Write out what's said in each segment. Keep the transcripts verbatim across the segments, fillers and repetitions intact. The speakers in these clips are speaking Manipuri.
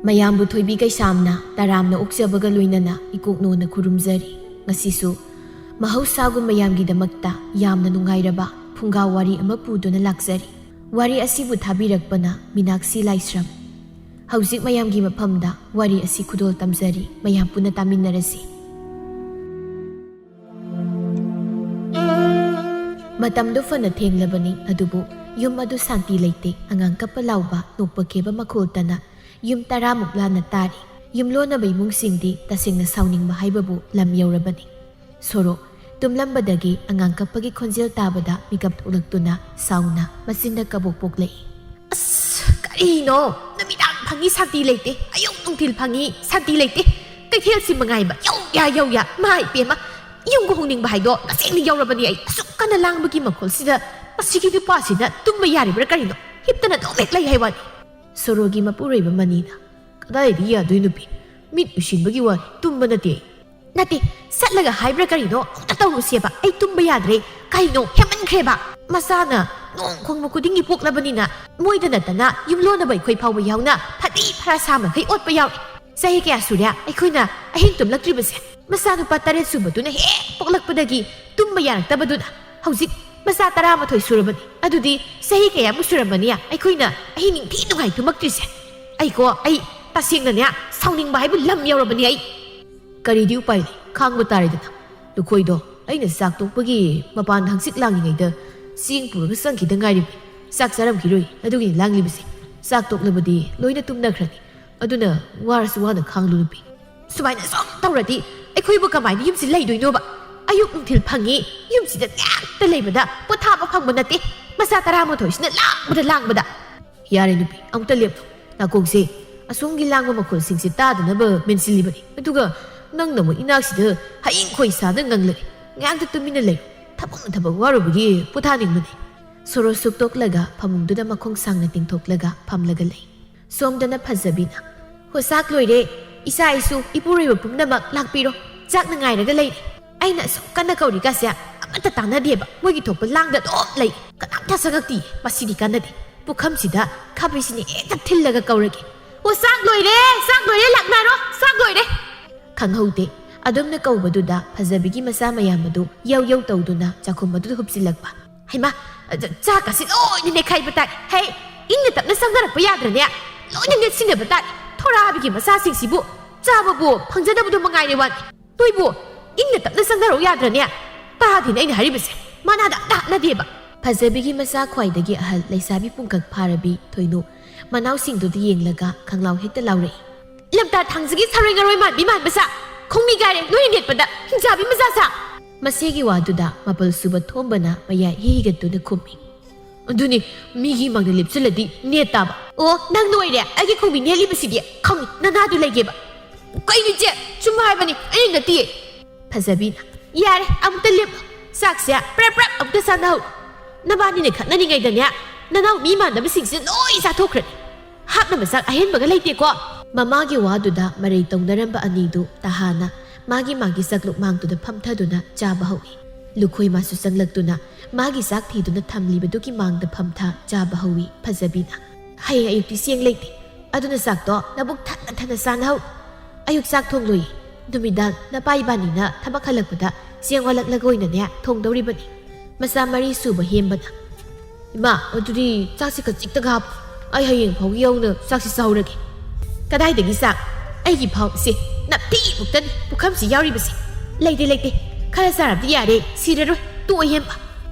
ꯃꯌꯥꯝꯕꯨ ꯊꯣꯏꯕꯤ ꯀꯩꯁꯥꯝꯅ ꯇꯔꯥꯝꯅ ꯑꯣꯛꯆꯕꯒ ꯂꯣꯏꯅꯅ ꯏꯀꯣꯛꯅꯣꯅ ꯈꯨꯔꯨꯝꯖꯔꯤ꯫ ꯉꯁꯤꯁꯨ ꯃꯍꯧꯁꯥꯒꯨꯝ ꯃꯌꯥꯝꯒꯤꯗꯃꯛꯇ ꯌꯥꯝꯅ ꯅꯨꯡꯉꯥꯏꯔꯕ ꯐꯨꯡꯒꯥ ꯋꯥꯔꯤ ꯑꯃ ꯄꯨꯗꯨꯅ ꯂꯥꯛꯆꯔꯤ꯫ ꯋꯥꯔꯤ ꯑꯁꯤꯕꯨ ꯊꯥꯕꯤꯔꯛꯄꯅ ꯃꯤꯅꯥꯛꯁꯤ ꯂꯥꯏꯁ꯭ꯔꯝ꯫ ꯍꯧꯖꯤꯛ ꯃꯌꯥꯝꯒꯤ ꯃꯐꯝꯗ ꯋꯥꯔꯤ ꯑꯁꯤ ꯈꯨꯗꯣꯜ ꯇꯝꯖꯔꯤ, ꯃꯌꯥꯝ ꯄꯨꯟꯅ ꯇꯥꯃꯤꯟꯅꯔꯁꯤ꯫ ꯃꯇꯝꯗꯨ ꯐꯅ ꯊꯦꯡꯂꯕꯅꯤ, ꯑꯗꯨꯕꯨ ꯌꯨꯝ ꯑꯗꯨ ꯁꯥꯟꯇꯤ ꯂꯩꯇꯦ꯫ ꯑꯉꯥꯡ ꯀꯞꯄ ꯂꯥꯎꯕ, ꯅꯣꯛꯄ ꯈꯦꯕ ꯃꯈꯣꯜꯇꯅ ꯌꯨꯝ ꯇꯔꯥꯃꯨꯛ ꯂꯥꯟꯅ ꯇꯥꯔꯤ꯫ ꯌꯨꯝꯂꯣꯟꯅꯕ ꯏꯃꯨꯡꯁꯤꯡꯗꯤ ꯇꯁꯦꯡꯅ ꯁꯥꯎꯅꯤꯡꯕ ꯍꯥꯏꯕꯕꯨ ꯂꯝ ꯌꯧꯔꯕꯅꯤ꯫ ꯁꯣꯔꯣ ꯇꯨꯝꯂꯝꯕꯗꯒꯤ ꯑꯉꯥꯡ ꯀꯞꯄꯒꯤ ꯈꯣꯟꯖꯦꯜ ꯇꯥꯕꯗ ꯃꯤꯀꯞ ꯊꯣꯛꯂꯛꯇꯨꯅ ꯁꯥꯎꯅ ꯃꯆꯤꯟꯗ ꯀꯕꯣꯛ ꯄꯣꯛꯂꯛꯏ꯫ "ꯑꯁ, ꯀꯔꯤꯅꯣ? ꯅꯨꯃꯤꯗꯥꯡ ꯐꯪꯉꯤ ꯁꯥꯟꯇꯤ ꯂꯩꯇꯦ, ꯑꯌꯨꯛ ꯅꯨꯡꯊꯤꯜ ꯐꯪꯉꯤ ꯁꯥꯟꯇꯤ ꯂꯩꯇꯦ꯫ ꯀꯩꯊꯦꯜꯁꯤ ꯃꯉꯥꯏꯕ ꯌꯧ ꯌꯥ ꯌꯧ ꯌꯥ꯫ ꯃꯥ ꯏꯄꯦꯝꯃ, ꯌꯨꯝꯒ ꯍꯣꯡꯅꯤꯡꯕ ꯍꯥꯏꯗꯣ ꯇꯁꯦꯡꯅ ꯌꯧꯔꯕꯅꯤ ꯑꯩ꯫ ꯑꯁꯨꯛ ꯀꯟꯅ ꯂꯥꯡꯕꯒꯤ ꯃꯈꯣꯜꯁꯤꯗ ꯃꯁꯤꯒꯤ ꯅꯨꯄꯥꯁꯤꯅ ꯇꯨꯝꯕ ꯌꯥꯔꯤꯕ꯭ꯔꯥ ꯀꯔꯤꯅꯣ? ꯍꯤꯞꯇꯅ ꯑꯗꯨꯝ ꯍꯦꯛ ꯂꯩ ꯍꯥꯏ ꯋꯥꯅꯤ꯫" ꯁꯣꯔꯣꯒꯤ ꯃꯄꯨꯔꯣꯏꯕ ꯃꯅꯤꯅ, "ꯀꯗꯥꯏꯗꯒꯤ ꯌꯥꯗꯣꯏ ꯅꯨꯄꯤ? ꯃꯤꯠ ꯎꯏꯁꯤꯟꯕꯒꯤ ꯋꯥꯅꯤ, ꯇꯨꯝꯕ ꯅꯠꯇꯦ ꯑꯩ꯫" "ꯅꯠꯇꯦ, ꯆꯠꯂꯒ ꯍꯥꯏꯕ꯭ꯔꯥ ꯀꯔꯤꯅꯣ ꯑꯝꯇ ꯇꯧꯔꯨꯁꯦꯕ꯫ ꯑꯩ ꯇꯨꯝꯕ ꯌꯥꯗ꯭ꯔꯦ, ꯀꯩꯅꯣ ꯍꯦꯟꯃꯟꯈ꯭ꯔꯦꯕ꯫ ꯃꯆꯥꯅ ꯅꯣꯡ ꯈꯣꯡꯕ ꯈꯨꯗꯤꯡꯒꯤ ꯄꯣꯛꯂꯕꯅꯤꯅ, ꯃꯣꯏꯗ ꯅꯠꯇꯅ ꯌꯨꯝꯂꯣꯟꯅꯕ ꯑꯩꯈꯣꯏ ꯐꯥꯎꯕ ꯌꯥꯎꯅ ꯐꯗꯤ ꯐꯔꯥ ꯁꯥ ꯃꯈꯩ ꯑꯣꯠꯄ ꯌꯥꯎꯔꯦ꯫ ꯆꯍꯤ ꯀꯌꯥ ꯁꯨꯔꯦ ꯑꯩꯈꯣꯏꯅ ꯑꯍꯤꯡ ꯇꯨꯝꯂꯛꯇ꯭ꯔꯤꯕꯁꯦ? ꯃꯆꯥꯅꯨꯄꯥ ꯇꯔꯦꯠ ꯁꯨꯕꯗꯨꯅ ꯍꯦꯛ ꯄꯣꯛꯂꯛꯄꯗꯒꯤ ꯇꯨꯝꯕ ꯌꯥꯔꯛꯇꯕꯗꯨꯅ ꯍꯧꯖꯤꯛ ꯃꯆꯥ ꯇꯔꯥꯃꯥꯊꯣꯏ ꯁꯨꯔꯕꯅꯤ꯫ ꯑꯗꯨꯗꯤ ꯆꯍꯤ ꯀꯌꯥꯃꯨꯛ ꯁꯨꯔꯝꯃꯅꯤ ꯑꯩꯈꯣꯏꯅ ꯑꯍꯤꯡ ꯅꯤꯡꯊꯤ ꯅꯨꯡꯉꯥꯏ ꯇꯨꯝꯃꯛꯇ꯭ꯔꯤꯁꯦ? ꯑꯩꯀꯣ, ꯑꯩ ꯇꯁꯦꯡꯅꯅꯦ, ꯁꯥꯎꯅꯤꯡꯕ ꯍꯥꯏꯕꯨ ꯂꯝ ꯌꯧꯔꯕꯅꯤ ꯑꯩ꯫" "ꯀꯔꯤꯗꯤ ꯎꯄꯥꯏ ꯂꯩ, ꯈꯥꯡꯕ ꯇꯥꯔꯦꯗꯅ꯫ ꯂꯨꯈꯣꯏꯗꯣ ꯑꯩꯅ ꯆꯥꯛ ꯇꯣꯛꯄꯒꯤ ꯃꯄꯥꯟ ꯍꯪꯆꯤꯠ ꯂꯥꯡꯂꯤꯉꯩꯗ ꯆꯦꯡ ꯄꯨꯔꯒ ꯆꯪꯈꯤꯗ ꯉꯥꯏꯔꯤꯕꯅꯤ꯫ ꯆꯥꯛ ꯆꯥꯔꯝꯈꯤꯔꯣꯏ, ꯑꯗꯨꯒꯤꯅꯤ ꯂꯥꯡꯂꯤꯕꯁꯦ꯫ ꯆꯥꯛ ꯇꯣꯛꯂꯕꯗꯤ ꯂꯣꯏꯅ ꯇꯨꯝꯅꯈ꯭ꯔꯅꯤ꯫ ꯑꯗꯨꯅ ꯋꯥꯔꯁꯨ ꯋꯥꯅ ꯈꯥꯡꯂꯨ ꯅꯨꯄꯤ꯫" "ꯁꯨꯃꯥꯏꯅ ꯁꯨꯝ ꯇꯧꯔꯗꯤ ꯑꯩꯈꯣꯏꯕꯨ ꯀꯃꯥꯏꯅ ꯌꯨꯝꯁꯤ ꯂꯩꯗꯣꯏꯅꯣꯕ? ꯑꯌꯨꯛ ꯅꯨꯡꯊꯤꯜ ꯐꯪꯉꯤ, ꯌꯨꯝꯁꯤꯗ ꯉꯥꯛꯇ ꯂꯩꯕꯗ ꯄꯣꯊꯥꯕ ꯐꯪꯕ ꯅꯠꯇꯦ꯫ ꯃꯆꯥ ꯇꯔꯥꯃꯥꯊꯣꯏꯁꯤꯅ ꯂꯥꯡꯕꯗ ꯂꯥꯡꯕꯗ꯫" "ꯌꯥꯔꯦ ꯅꯨꯄꯤ, ꯑꯃꯨꯛꯇ ꯂꯦꯞꯄꯨ꯫ ꯅꯥꯀꯣꯡꯁꯦ ꯑꯁꯣꯝꯒꯤ ꯂꯥꯡꯕ ꯃꯈꯣꯜꯁꯤꯡꯁꯦ ꯇꯥꯗꯅꯕ ꯃꯦꯟꯁꯤꯜꯂꯤꯕꯅꯤ꯫ ꯑꯗꯨꯒ ꯅꯪꯅ ꯑꯃꯨꯛ ꯏꯅꯥꯛꯁꯤꯗ ꯍꯌꯤꯡ ꯈꯣꯏ ꯁꯥꯗ ꯉꯪꯂꯛꯏ꯫ ꯉꯥꯏꯍꯥꯛꯇ ꯇꯨꯃꯤꯟꯅ ꯂꯩꯌꯨ꯫ ꯊꯕꯛꯅ ꯊꯕꯛ ꯋꯥꯔꯨꯕꯒꯤ ꯄꯣꯊꯥꯅꯤꯡꯕꯅꯤ꯫" ꯁꯣꯔꯣ ꯁꯨꯛꯇꯣꯛꯂꯒ ꯐꯃꯨꯡꯗꯨꯗ ꯃꯈꯣꯡ ꯁꯥꯡꯅ ꯇꯤꯡꯊꯣꯛꯂꯒ ꯐꯝꯂꯒ ꯂꯩ꯫ ꯁꯣꯝꯗꯅ ꯐꯖꯕꯤꯅ, "ꯍꯣ, ꯆꯥꯛ ꯂꯣꯏꯔꯦ꯫ ꯏꯆꯥ ꯏꯁꯨ, ꯏꯄꯨꯔꯣꯏꯕ ꯄꯨꯝꯅꯃꯛ ꯂꯥꯛꯄꯤꯔꯣ꯫ ꯆꯥꯛꯅ ꯉꯥꯏꯔꯒ ꯂꯩꯔꯦ꯫" ꯑꯩꯅ ꯑꯁꯨꯛ ꯀꯟꯅ ꯀꯧꯔꯤꯒꯁꯦ ꯑꯃꯠꯇ ꯇꯥꯟꯅꯗꯦꯕ꯫ ꯃꯣꯏꯒꯤ ꯊꯣꯛꯄ ꯂꯥꯡꯗ ꯑꯗꯨꯝ ꯂꯩ꯫ ꯀꯅꯥꯝꯇ ꯆꯪꯉꯛꯇꯦ꯫ ꯃꯁꯤꯗꯤ ꯀꯥꯟꯅꯗꯦ꯫ ꯄꯨꯈꯝꯁꯤꯗ ꯈꯥꯕꯩꯁꯤꯅ ꯍꯦꯛꯇ ꯊꯤꯜꯂꯒ ꯀꯧꯔꯒꯦ꯫ ꯑꯣ, ꯆꯥꯛ ꯂꯣꯏꯔꯦ, ꯆꯥꯛ ꯂꯣꯏꯔꯦ, ꯂꯥꯛꯅꯔꯣ, ꯆꯥꯛ ꯂꯣꯏꯔꯦ꯫ ꯈꯪꯍꯧꯗꯦ, ꯑꯗꯨꯝꯅ ꯀꯧꯕꯗꯨꯗ ꯐꯖꯕꯤꯒꯤ ꯃꯆꯥ ꯃꯌꯥꯝ ꯑꯗꯨ ꯌꯧ ꯌꯧ ꯇꯧꯗꯨꯅ ꯆꯥꯛꯈꯨꯝ ꯑꯗꯨꯗ ꯍꯨꯞꯆꯤꯜꯂꯛꯄ꯫ ꯍꯩꯃꯥ, ꯑꯗ ꯆꯥꯛꯀꯁꯤ ꯂꯣꯏꯅ ꯅꯦꯠꯈꯥꯏꯕ ꯇꯥꯏ꯫ ꯍꯩ, ꯏꯪꯅ ꯇꯞꯅ ꯆꯪꯅꯔꯛꯄ ꯌꯥꯗ꯭ꯔꯅꯦ? ꯂꯣꯏꯅ ꯅꯦꯠꯁꯤꯟꯅꯕ ꯇꯥꯏ꯫ ꯊꯣꯔꯥꯕꯤꯒꯤ ꯃꯆꯥꯁꯤꯡꯁꯤꯕꯨ ꯆꯥꯕꯕꯨ ꯐꯪꯖꯗꯕꯗꯨ ꯃꯉꯥꯏꯔꯦ ꯋꯥꯅꯤ꯫ ꯅꯣꯏꯕꯨ ꯏꯪꯅ ꯇꯞꯅ ꯆꯪꯅꯔꯛꯎ ꯌꯥꯗ꯭ꯔꯅꯦ? ꯇꯥꯗꯦꯅꯦ ꯑꯩꯅ ꯍꯥꯏꯔꯤꯕꯁꯦ꯫ ꯃꯥꯅꯥꯗ ꯑꯝꯇ ꯍꯥꯠꯅꯗꯦꯕ꯫ ꯐꯖꯕꯤꯒꯤ ꯃꯆꯥ ꯈ꯭ꯋꯥꯏꯗꯒꯤ ꯑꯍꯜ ꯂꯩꯁꯥꯕꯤ ꯄꯨꯡꯀꯛ ꯐꯥꯔꯕꯤ ꯊꯣꯏꯅꯨ ꯃꯅꯥꯎꯁꯤꯡꯗꯨꯗ ꯌꯦꯡꯂꯒ ꯈꯪꯂꯥꯎ ꯍꯦꯛꯇ ꯂꯥꯎꯔꯛꯏ꯫ ꯂꯝꯇꯥ ꯊꯥꯡꯖꯒꯤ ꯁꯥꯔꯣꯏ ꯉꯔꯣꯏ ꯃꯥꯟꯕꯤ ꯃꯥꯟꯕ ꯁꯥ, ꯈꯣꯡꯃꯤ ꯒꯥꯏꯔꯦ ꯅꯣꯏꯅ ꯅꯦꯠꯄꯗ ꯍꯤꯡꯆꯥꯕꯤ ꯃꯆꯥ ꯁꯥ꯫ ꯃꯁꯤꯒꯤ ꯋꯥꯗꯨꯗ ꯃꯥꯄꯜ ꯁꯨꯕ ꯊꯣꯝꯕꯅ ꯃꯌꯥꯏ ꯍꯤꯒꯠꯇꯨꯅ ꯈꯨꯝꯃꯤ꯫ ꯑꯗꯨꯅꯤ, ꯃꯤꯒꯤ ꯃꯥꯡꯗ ꯂꯦꯞꯆꯜꯂꯗꯤ ꯅꯦꯠ ꯇꯥꯕ꯫ ꯑꯣ, ꯅꯪ ꯂꯣꯏꯔꯦ, ꯑꯩꯒꯤ ꯈꯣꯡꯕꯤ ꯅꯦꯠꯂꯤꯕꯁꯤꯗꯤ ꯈꯪꯉꯤ, ꯅꯅꯥꯗꯨ ꯂꯩꯒꯦꯕ꯫ ꯀꯩꯅꯣ ꯏꯆꯦ, ꯆꯨꯝꯕ ꯍꯥꯏꯕꯅꯤ, ꯑꯩꯅ ꯅꯠꯇꯤꯌꯦ꯫ ꯐꯖꯕꯤꯅ, ꯌꯥꯔꯦ, ꯑꯃꯨꯛꯇ ꯂꯦꯞꯄꯣ꯫ ꯆꯥꯛꯁꯦ ꯄ꯭ꯔꯞ ꯄ꯭ꯔꯞ ꯑꯃꯨꯛꯇ ꯆꯥꯅꯍꯧ꯫ ꯅꯕꯥꯅꯤꯅ ꯈꯠꯅꯔꯤꯉꯩꯗꯅꯦ, ꯅꯅꯥꯎ ꯃꯤ ꯃꯥꯟꯗꯕꯁꯤꯡꯁꯦ ꯂꯣꯏ ꯆꯥꯊꯣꯛꯈ꯭ꯔꯅꯤ꯫ ꯍꯥꯞꯅꯕ ꯆꯥꯛ ꯑꯍꯦꯟꯕꯒ ꯂꯩꯇꯦꯀꯣ꯫ ꯃꯃꯥꯒꯤ ꯋꯥꯗꯨꯗ ꯃꯔꯩ ꯇꯧꯅꯔꯝꯕ ꯑꯅꯤꯗꯨ ꯇꯍꯥꯅ ꯃꯥꯒꯤ ꯃꯥꯒꯤ ꯆꯥꯛꯂꯨꯛ ꯃꯥꯡꯗꯨꯗ ꯐꯝꯊꯗꯨꯅ ꯆꯥꯕ ꯍꯧꯏ꯫ ꯂꯨꯈꯣꯏ ꯃꯥꯁꯨ ꯆꯪꯂꯛꯇꯨꯅ ꯃꯥꯒꯤ ꯆꯥꯛ ꯊꯤꯗꯨꯅ ꯊꯝꯂꯤꯕꯗꯨꯒꯤ ꯃꯥꯡꯗ ꯐꯝꯊ ꯆꯥꯕ ꯍꯧꯏ ꯐꯖꯕꯤꯅ꯫ ꯍꯌꯦꯡ ꯑꯌꯨꯛꯇꯤ ꯆꯦꯡ ꯂꯩꯇꯦ, ꯑꯗꯨꯅ ꯆꯥꯛꯇꯣ ꯅꯕꯨꯛ ꯊꯟꯅ ꯊꯟꯅ ꯆꯥꯅꯍꯧ꯫ ꯑꯌꯨꯛ ꯆꯥꯛ ꯊꯣꯡꯂꯣꯏ꯫ ꯅꯨꯃꯤꯗꯥꯡ ꯅꯄꯥ ꯏꯕꯥꯅꯤꯅ ꯊꯕꯛ ꯍꯜꯂꯛꯄꯗ ꯆꯦꯡ ꯋꯥꯜꯂꯛꯂꯒ ꯑꯣꯏꯅꯅꯦ ꯊꯣꯡꯗꯧꯔꯤꯕꯅꯤ꯫ ꯃꯆꯥ ꯃꯔꯤ ꯁꯨꯕ ꯍꯦꯝꯕꯅ, ꯏꯃꯥ, ꯑꯗꯨꯗꯤ ꯆꯥꯛꯁꯤ ꯈꯖꯤꯛꯇꯒ ꯍꯥꯞꯄꯨ꯫ ꯑꯩ ꯍꯌꯦꯡ ꯐꯥꯎꯒꯤ ꯌꯧꯅ ꯆꯥꯛꯁꯤ ꯆꯥꯍꯧꯔꯒꯦ꯫ ꯀꯗꯥꯏꯗꯒꯤ ꯆꯥꯛ? ꯑꯩꯒꯤ ꯐꯥꯎ ꯁꯦ, ꯅꯞꯊꯤꯃꯨꯛꯇꯅꯤ ꯄꯨꯈꯝꯁꯤ ꯌꯥꯎꯔꯤꯕꯁꯦ꯫ ꯂꯩꯇꯦ, ꯂꯩꯇꯦ꯫ ꯈꯔ ꯆꯥꯔꯕꯗꯤ ꯌꯥꯔꯦ, ꯁꯤꯔꯔꯣꯏ꯫ ꯇꯣꯛꯑꯣ ꯍꯦꯝꯕ꯫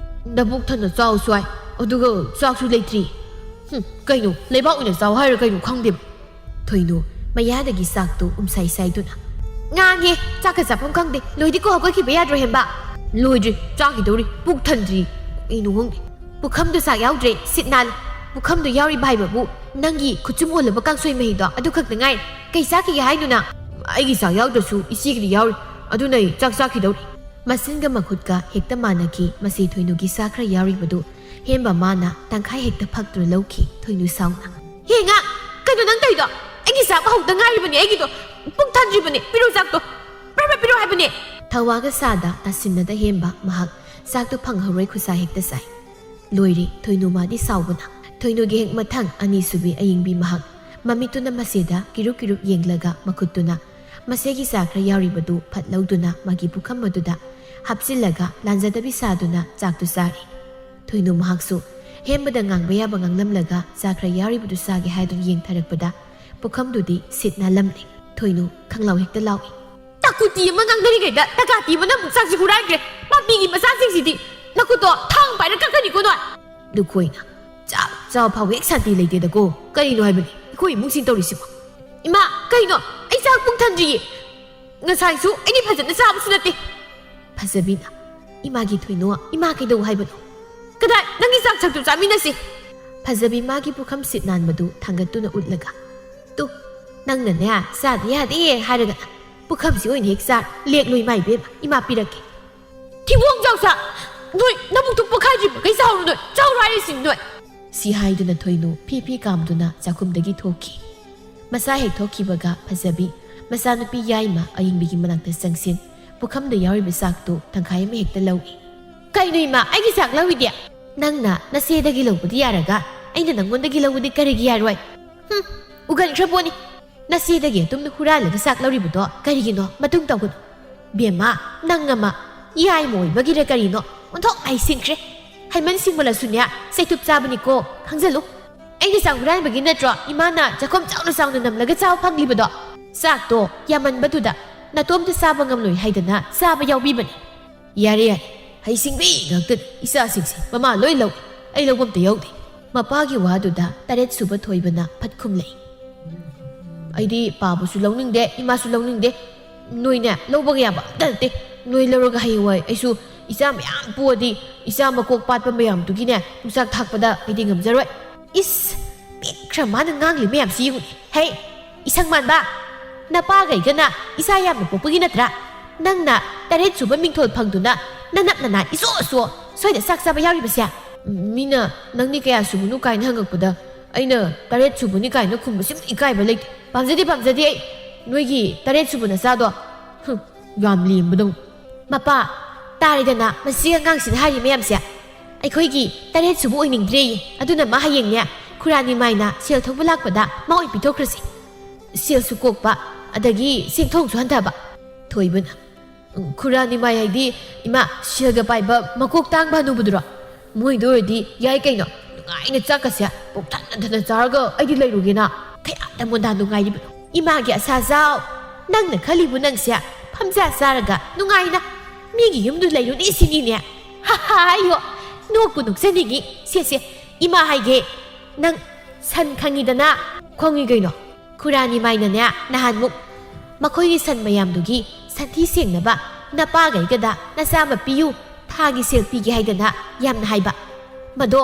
ꯅꯕꯨꯛ ꯊꯟꯅ ꯆꯥꯎ ꯁ꯭ꯋꯥꯏ꯫ ꯑꯗꯨꯒ ꯆꯥꯛꯁꯨ ꯂꯩꯇ꯭ꯔꯤ꯫ ꯍꯨꯝ, ꯀꯩꯅꯣ, ꯂꯩꯕꯥꯛ ꯑꯣꯏꯅ ꯆꯥꯎ ꯍꯥꯏꯔꯣ ꯀꯩꯅꯣ ꯈꯪꯗꯦꯕ꯫ ꯊꯣꯏꯅꯨ ꯃꯌꯥꯗꯒꯤ ꯆꯥꯛꯇꯨ ꯎꯝꯁꯥꯏ ꯁꯥꯏꯗꯨꯅ, ꯉꯥꯡꯉꯦ, ꯆꯥꯛꯀ ꯆꯥꯐꯝ ꯈꯪꯗꯦ꯫ ꯂꯣꯏꯗꯤꯀꯣ ꯍꯧꯒꯠꯈꯤꯕ ꯌꯥꯗ꯭ꯔꯣ ꯍꯦꯝꯕ? ꯂꯣꯏꯗ꯭ꯔꯤ, ꯆꯥꯈꯤꯗꯧꯔꯤ, ꯄꯨꯛ ꯊꯟꯗ꯭ꯔꯤ꯫ ꯀꯩꯅꯣ ꯈꯪꯗꯦ꯫ ꯄꯨꯈꯝꯗꯨ ꯆꯥꯛ ꯌꯥꯎꯗ꯭ꯔꯦ, ꯁꯤꯠ ꯅꯥꯜꯂꯦ꯫ ꯄꯨꯈꯝꯗꯨ ꯌꯥꯎꯔꯤꯕ ꯍꯥꯏꯕꯕꯨ ꯅꯪꯒꯤ ꯈꯨꯠꯆꯨꯝ ꯑꯣꯜꯂꯕ ꯀꯥꯡꯁꯣꯏ ꯃꯍꯤꯗꯣ ꯑꯗꯨ ꯈꯛꯇ ꯉꯥꯏꯔꯦ꯫ ꯀꯩ ꯆꯥꯈꯤꯒꯦ ꯍꯥꯏꯅꯣ ꯅꯪ? ꯑꯩꯒꯤ ꯆꯥꯛ ꯌꯥꯎꯗ꯭ꯔꯁꯨ ꯏꯆꯦꯒꯤꯗꯤ ꯌꯥꯎꯔꯤ, ꯑꯗꯨꯅ ꯑꯩ ꯆꯥꯛ ꯆꯥꯈꯤꯗꯧꯔꯤ꯫ ꯃꯆꯤꯟꯒ ꯃꯈꯨꯠꯀ ꯍꯦꯛꯇ ꯃꯥꯟꯅꯈꯤ꯫ ꯃꯁꯤ ꯊꯣꯏꯅꯨꯒꯤ ꯆꯥꯛ ꯈꯔ ꯌꯥꯎꯔꯤꯕꯗꯨ ꯍꯦꯝꯕ ꯃꯥꯅ ꯇꯪꯈꯥꯏ ꯍꯦꯛꯇ ꯐꯛꯇꯨꯅ ꯂꯧꯈꯤ꯫ ꯊꯣꯏꯅꯨ ꯁꯥꯎꯅ, "ꯍꯦ ꯉꯥ, ꯀꯩꯅꯣ ꯅꯪ ꯇꯧꯔꯤꯗꯣ? ꯑꯩꯒꯤ ꯆꯥꯛ ꯍꯧꯗ ꯉꯥꯏꯔꯤꯕꯅꯦ, ꯑꯩꯒꯤꯗꯣ ꯄꯨꯛ ꯊꯟꯗ꯭ꯔꯤꯕꯅꯦ꯫ ꯄꯤꯔꯨ ꯆꯥꯛꯇꯣ, ꯄ꯭ꯔꯞ ꯄ꯭ꯔꯞ ꯄꯤꯔꯨ ꯍꯥꯏꯕꯅꯦ!" ꯊꯋꯥꯒ ꯁꯥꯗ ꯇꯥꯁꯤꯟꯅꯗ ꯍꯦꯝꯕ ꯃꯍꯥꯛ ꯆꯥꯛꯇꯨ ꯐꯪꯍꯧꯔꯣꯏ ꯈꯨꯠꯁꯥ ꯍꯦꯛꯇ ꯁꯥꯏ꯫ ꯂꯣꯏꯔꯦ ꯊꯣꯏꯅꯨ ꯃꯥꯗꯤ ꯁꯥꯎꯕꯅ꯫ ꯊꯣꯏꯅꯨꯒꯤ ꯍꯦꯛ ꯃꯊꯪ ꯑꯅꯤꯁꯨꯕꯤ ꯑꯌꯤꯡꯕꯤ ꯃꯍꯥꯛ ꯃꯃꯤꯠꯇꯨꯅ ꯃꯁꯦꯗ ꯀꯤꯔꯨꯞ ꯀꯤꯔꯨꯞ ꯌꯦꯡꯂꯒ ꯃꯈꯨꯠꯇꯨꯅ ꯃꯁꯦꯒꯤ ꯆꯥ ꯈꯔ ꯌꯥꯎꯔꯤꯕꯗꯨ ꯐꯠ ꯂꯧꯗꯨꯅ ꯃꯥꯒꯤ ꯄꯨꯈꯝ ꯑꯗꯨꯗ ꯍꯥꯞꯆꯤꯜꯂꯒ ꯂꯥꯟꯖꯗꯕꯤ ꯁꯥꯗꯨꯅ ꯆꯥꯛꯇꯨ ꯆꯥꯔꯤ꯫ ꯊꯣꯏꯅꯨ ꯃꯍꯥꯛꯁꯨ ꯍꯦꯝꯕꯗ ꯉꯥꯡꯕ ꯌꯥꯕ ꯉꯥꯡꯂꯝꯂꯒ ꯆꯥ ꯈꯔ ꯌꯥꯎꯔꯤꯕꯗꯨ ꯆꯥꯒꯦ ꯍꯥꯏꯗꯨꯅ ꯌꯦꯡꯊꯔꯛꯄꯗ ꯄꯨꯈꯝꯗꯨꯗꯤ ꯁꯤꯠ ꯅꯥꯜꯂꯝꯂꯦ꯫ ꯊꯣꯏꯅꯨ ꯈꯪꯂꯥꯎ ꯍꯦꯛꯇ ꯂꯥꯎꯏ꯫ "ꯇꯥꯀꯨꯇꯤ ꯑꯃ ꯉꯥꯡꯅꯔꯤꯉꯩꯗ ꯇꯀꯥꯇꯤ ꯑꯃꯅ ꯑꯃꯨꯛ ꯆꯥꯛꯁꯤ ꯍꯨꯔꯥꯟꯈ꯭ꯔꯦ꯫ ꯃꯄꯤꯒꯤ ꯃꯆꯥꯁꯤꯡꯁꯤꯗꯤ ꯅꯈꯨꯠꯇꯣ ꯊꯥꯡ ꯄꯥꯏꯔ ꯀꯛꯀꯅꯤꯀꯣ ꯅꯣꯏ!" ꯂꯨꯈꯣꯏꯅ, "ꯆꯥꯛ ꯆꯥꯕ ꯐꯥꯎꯕ ꯍꯦꯛ ꯁꯥꯟꯇꯤ ꯂꯩꯇꯦꯗꯀꯣ꯫ ꯀꯔꯤꯅꯣ ꯍꯥꯏꯕꯅꯤ? ꯑꯩꯈꯣꯏ ꯏꯃꯨꯡꯁꯤꯡ ꯇꯧꯔꯤꯁꯤꯕꯣ?" "ꯏꯃꯥ, ꯀꯩꯅꯣ? ꯑꯩ ꯆꯥꯛ ꯄꯨꯡ ꯊꯟꯗ꯭ꯔꯤꯌꯦ꯫ ꯉꯁꯥꯏꯁꯨ ꯑꯩꯗꯤ ꯐꯖꯅ ꯆꯥꯕꯁꯨ ꯅꯠꯇꯦ꯫" ꯐꯖꯕꯤꯅ, "ꯏꯃꯥꯒꯤ ꯊꯣꯏꯅꯣ, ꯏꯃꯥ ꯀꯩꯗꯧ ꯍꯥꯏꯕꯅꯣ?" "ꯀꯗꯥꯏ? ꯅꯪꯒꯤ ꯆꯥꯛ ꯁꯛꯇꯨ ꯆꯥꯃꯤꯟꯅꯁꯤ꯫" ꯐꯖꯕꯤ ꯃꯥꯒꯤ ꯄꯨꯈꯝ ꯁꯤꯠ ꯅꯥꯟꯕꯗꯨ ꯊꯥꯡꯒꯠꯇꯨꯅ ꯎꯠꯂꯒ, "ꯇꯨ, ꯅꯪꯅꯅꯦ ꯆꯥꯗ ꯌꯥꯗꯦ ꯍꯥꯏꯔꯒꯅ ꯄꯨꯈꯝꯁꯤ ꯑꯣꯏꯅ ꯍꯦꯛ ꯆꯥꯔꯣ꯫ ꯂꯦꯛꯂꯣ ꯏꯃꯥ ꯏꯕꯦꯝꯃ, ꯏꯃꯥ ꯄꯤꯔꯛꯀꯦ꯫" "ꯊꯤꯕꯣꯡ ꯆꯥꯎꯁꯥ! ꯅꯣꯏ ꯅꯕꯨꯛꯇꯨ ꯄꯣꯛꯈꯥꯏꯗ꯭ꯔꯤꯕꯈꯩ ꯆꯥꯎꯔꯣ ꯅꯣꯏ! ꯆꯥꯎꯔꯣ ꯍꯥꯏꯔꯤꯁꯤꯅꯤ ꯅꯣꯏ!" ꯁꯤ ꯍꯥꯏꯗꯨꯅ ꯊꯣꯏꯅꯨ ꯐꯤ ꯐꯤ ꯀꯥꯝꯗꯨꯅ ꯆꯥꯛꯈꯨꯝꯗꯒꯤ ꯊꯣꯛꯈꯤ꯫ ꯃꯁꯥ ꯍꯦꯛ ꯊꯣꯛꯈꯤꯕꯒ ꯐꯖꯕꯤ ꯃꯆꯥꯅꯨꯄꯤ ꯌꯥꯏꯃ ꯑꯌꯤꯡꯕꯤꯒꯤ ꯃꯅꯥꯛꯇ ꯆꯪꯁꯤꯟ ꯄꯨꯈꯝꯗ ꯌꯥꯎꯔꯤꯕ ꯆꯥꯛꯇꯨ ꯇꯪꯈꯥꯏ ꯑꯃ ꯍꯦꯛꯇ ꯂꯧꯏ꯫ "ꯀꯩꯅꯣ ꯏꯃꯥ, ꯑꯩꯒꯤ ꯆꯥꯛ ꯂꯧꯏꯗꯤ?" "ꯅꯪꯅ ꯅꯆꯦꯗꯒꯤ ꯂꯧꯕꯗꯤ ꯌꯥꯔꯒ ꯑꯩꯅ ꯅꯪꯉꯣꯟꯗꯒꯤ ꯂꯧꯕꯗꯤ ꯀꯔꯤꯒꯤ ꯌꯥꯔꯣꯏ?" "ꯍꯨꯝ, ꯎꯒꯟꯈ꯭ꯔ ꯄꯣꯠꯅꯤ꯫ ꯅꯆꯦꯗꯒꯤ ꯑꯗꯨꯝꯅ ꯍꯨꯔꯥꯜꯂꯒ ꯆꯥꯛ ꯂꯧꯔꯤꯕꯗꯣ ꯀꯔꯤꯒꯤꯅꯣ? ꯃꯇꯨꯡ ꯇꯧꯒꯅꯨ꯫" "ꯕꯦꯝꯃ, ꯅꯪ ꯑꯃ ꯏꯌꯥꯏꯃ ꯑꯣꯏꯕꯒꯤꯔ ꯀꯔꯤꯅꯣ ꯑꯣꯟꯊꯣꯛ ꯍꯩꯁꯤꯡꯈ꯭ꯔꯦ꯫ ꯍꯩꯃꯟ ꯁꯤꯡꯃꯜꯂꯁꯨꯅꯦ ꯆꯩꯇꯨꯞ ꯆꯥꯕꯅꯤꯀꯣ, ꯈꯪꯖꯜꯂꯨ꯫ ꯑꯩꯒꯤ ꯆꯥꯛ ꯍꯨꯔꯥꯟꯕꯒꯤ ꯅꯠꯇ꯭ꯔꯣ ꯏꯃꯥꯅ ꯆꯥꯛꯈꯨꯝ ꯆꯥꯎꯅ ꯆꯥꯎꯅ ꯅꯝꯂꯒ ꯆꯥꯕ ꯐꯪꯂꯤꯕꯗꯣ? ꯆꯥꯛꯇꯣ ꯌꯥꯝꯃꯟꯕꯗꯨꯗ ꯅꯇꯣꯝꯇ ꯆꯥꯕ ꯉꯝꯂꯣꯏ ꯍꯥꯏꯗꯅ ꯆꯥꯕ ꯌꯥꯎꯕꯤꯕꯅꯤ꯫" "ꯌꯥꯔꯦ, ꯌꯥꯔꯦ, ꯍꯩꯁꯤꯡꯕꯤ ꯉꯥꯛꯇꯅꯤ ꯏꯆꯥꯁꯤꯡꯁꯦ꯫ ꯃꯃꯥ ꯂꯣꯏ ꯂꯧꯏ, ꯑꯩ ꯂꯧꯕ ꯑꯝꯇ ꯌꯥꯎꯗꯦ꯫" ꯃꯄꯥꯒꯤ ꯋꯥꯗꯨꯗ ꯇꯔꯦꯠ ꯁꯨꯕ ꯊꯣꯏꯕꯅ ꯐꯠ ꯈꯨꯝꯂꯛꯏ꯫ "ꯑꯩꯗꯤ ꯄꯥꯕꯁꯨ ꯂꯧꯅꯤꯡꯗꯦ, ꯏꯃꯥꯁꯨ ꯂꯧꯅꯤꯡꯗꯦ꯫ ꯅꯣꯏꯅꯦ ꯂꯧꯕꯒ ꯌꯥꯕ ꯑꯝꯇ ꯅꯠꯇꯦ꯫ ꯅꯣꯏ ꯂꯧꯔꯒ ꯍꯌꯦꯡꯋꯥꯏ ꯑꯩꯁꯨ ꯏꯆꯥ ꯃꯌꯥꯝ ꯄꯣꯛꯑꯗꯤ ꯏꯆꯥ ꯃꯀꯣꯛ ꯄꯥꯠꯄ ꯃꯌꯥꯝꯗꯨꯒꯤꯅꯦ ꯄꯨꯡꯆꯥꯛ ꯊꯥꯛꯄꯗ ꯑꯩꯗꯤ ꯉꯝꯖꯔꯣꯏ꯫" "ꯏꯁ, ꯄꯤꯛꯈ꯭ꯔ ꯃꯥꯅ ꯉꯥꯡꯂꯤ ꯃꯌꯥꯝꯁꯤ ꯌꯦꯡꯉꯨꯅꯦ꯫ ꯍꯦ, ꯏꯁꯪ ꯃꯥꯟꯕ, ꯅꯄꯥꯒꯩꯒꯅ ꯏꯆꯥ ꯌꯥꯝꯅ ꯄꯣꯛꯄꯒꯤ ꯅꯠꯇ꯭ꯔꯥ ꯅꯪꯅ ꯇꯔꯦꯠ ꯁꯨꯕ ꯃꯤꯡꯊꯣꯜ ꯐꯪꯗꯨꯅ ꯅꯅꯞ ꯅꯅꯥꯟ ꯏꯁꯣ ꯁꯣ ꯁ꯭ꯋꯥꯏꯗ ꯆꯥꯛ ꯆꯥꯕ ꯌꯥꯎꯔꯤꯕꯁꯦ?" "ꯃꯤꯅ ꯅꯪꯗꯤ ꯀꯌꯥ ꯁꯨꯕꯅꯣ ꯀꯥꯏꯅ ꯍꯪꯉꯛꯄꯗ ꯑꯩꯅ ꯇꯔꯦꯠ ꯁꯨꯕꯅꯤ ꯀꯥꯏꯅ ꯈꯨꯝꯕꯁꯤꯃꯨꯛ ꯏꯀꯥꯏꯕ ꯂꯩꯇꯦ꯫ ꯄꯥꯝꯖꯗꯦ, ꯄꯥꯝꯖꯗꯦ ꯑꯩ ꯅꯣꯏꯒꯤ ꯇꯔꯦꯠ ꯁꯨꯕ ꯅꯆꯥꯗꯣ꯫ ꯍꯨꯝ, ꯌꯥꯝ ꯂꯦꯝꯕꯗꯧꯅ꯫" "ꯃꯄꯥ, ꯇꯥꯔꯦꯗꯅ ꯃꯁꯤ ꯑꯉꯥꯡꯁꯤꯅ ꯍꯥꯏꯔꯤ ꯃꯌꯥꯝꯁꯦ꯫ ꯑꯩꯈꯣꯏꯒꯤ ꯇꯔꯦꯠ ꯁꯨꯕ ꯑꯣꯏꯅꯤꯡꯗ꯭ꯔꯦꯌꯦ꯫ ꯑꯗꯨꯅ ꯃꯥ ꯍꯌꯦꯡꯅꯦ ꯈꯨꯔꯥ ꯅꯤꯃꯥꯏꯅ ꯁꯦꯜ ꯊꯣꯛꯄ ꯂꯥꯛꯄꯗ ꯃꯥ ꯑꯣꯏꯅ ꯄꯤꯊꯣꯛꯈ꯭ꯔꯁꯤ꯫ ꯁꯦꯜꯁꯨ ꯀꯣꯛꯄ, ꯑꯗꯒꯤ ꯁꯦꯟꯊꯣꯡꯁꯨ ꯍꯟꯊꯕ꯫ ꯊꯣꯏꯕꯅ, "ꯎꯝ, ꯈꯨꯔꯥ ꯅꯤꯃꯥꯏ ꯍꯥꯏꯗꯤ, ꯏꯃꯥ, ꯁꯦꯜꯒ ꯄꯥꯏꯕ ꯃꯀꯣꯛ ꯇꯥꯡꯕ ꯍꯅꯨꯕꯗꯨꯔꯣ? ꯃꯣꯏꯗ ꯑꯣꯏꯔꯗꯤ ꯌꯥꯏ ꯀꯩꯅꯣ, ꯅꯨꯡꯉꯥꯏꯅ ꯆꯥꯛꯀꯁꯦ ꯄꯨꯛ ꯊꯟꯅ ꯊꯟꯅ ꯆꯥꯔꯒ ꯑꯩꯗꯤ ꯂꯩꯔꯨꯒꯦꯅ꯫ ꯀꯌꯥꯗ ꯃꯣꯟꯗꯥ ꯅꯨꯡꯉꯥꯏꯔꯤꯕꯅꯣ? ꯏꯃꯥꯒꯤ ꯑꯁꯥ ꯖꯥꯎ, ꯅꯪꯅ ꯈꯜꯂꯤꯕꯨ ꯅꯪꯁꯦ ꯐꯝꯖꯥ ꯆꯥꯔꯒ ꯅꯨꯡꯉꯥꯏꯅ ꯃꯤꯒꯤ ꯌꯨꯝꯗ ꯂꯩꯔꯨꯅꯤ ꯁꯤꯅꯤꯅꯦ? ꯍꯥ ꯍꯥ, ꯑꯩꯌꯣ, ꯅꯣꯛꯄꯨ ꯅꯣꯛꯆꯅꯤꯡꯉꯤ꯫ ꯁꯦ ꯁꯦ, ꯏꯃꯥ ꯍꯥꯏꯒꯦ, ꯅꯪ ꯁꯟ ꯈꯪꯉꯤꯗꯅ?" "ꯈꯪꯉꯤ ꯀꯩꯅꯣ?" ꯈꯨꯔꯥ ꯅꯤꯃꯥꯏꯅꯅꯦ, ꯅꯍꯥꯟꯃꯨꯛ ꯃꯈꯣꯏꯒꯤ ꯁꯟ ꯃꯌꯥꯝꯗꯨꯒꯤ ꯁꯟꯊꯤ ꯁꯦꯡꯅꯕ ꯅꯄꯥꯒꯩꯒꯗ ꯅꯆꯥ ꯑꯃ ꯄꯤꯌꯨ, ꯊꯥꯒꯤ ꯁꯦꯜ ꯄꯤꯒꯦ ꯍꯥꯏꯗꯅ ꯌꯥꯝꯅ ꯍꯥꯏꯕ꯫ ꯃꯗꯣ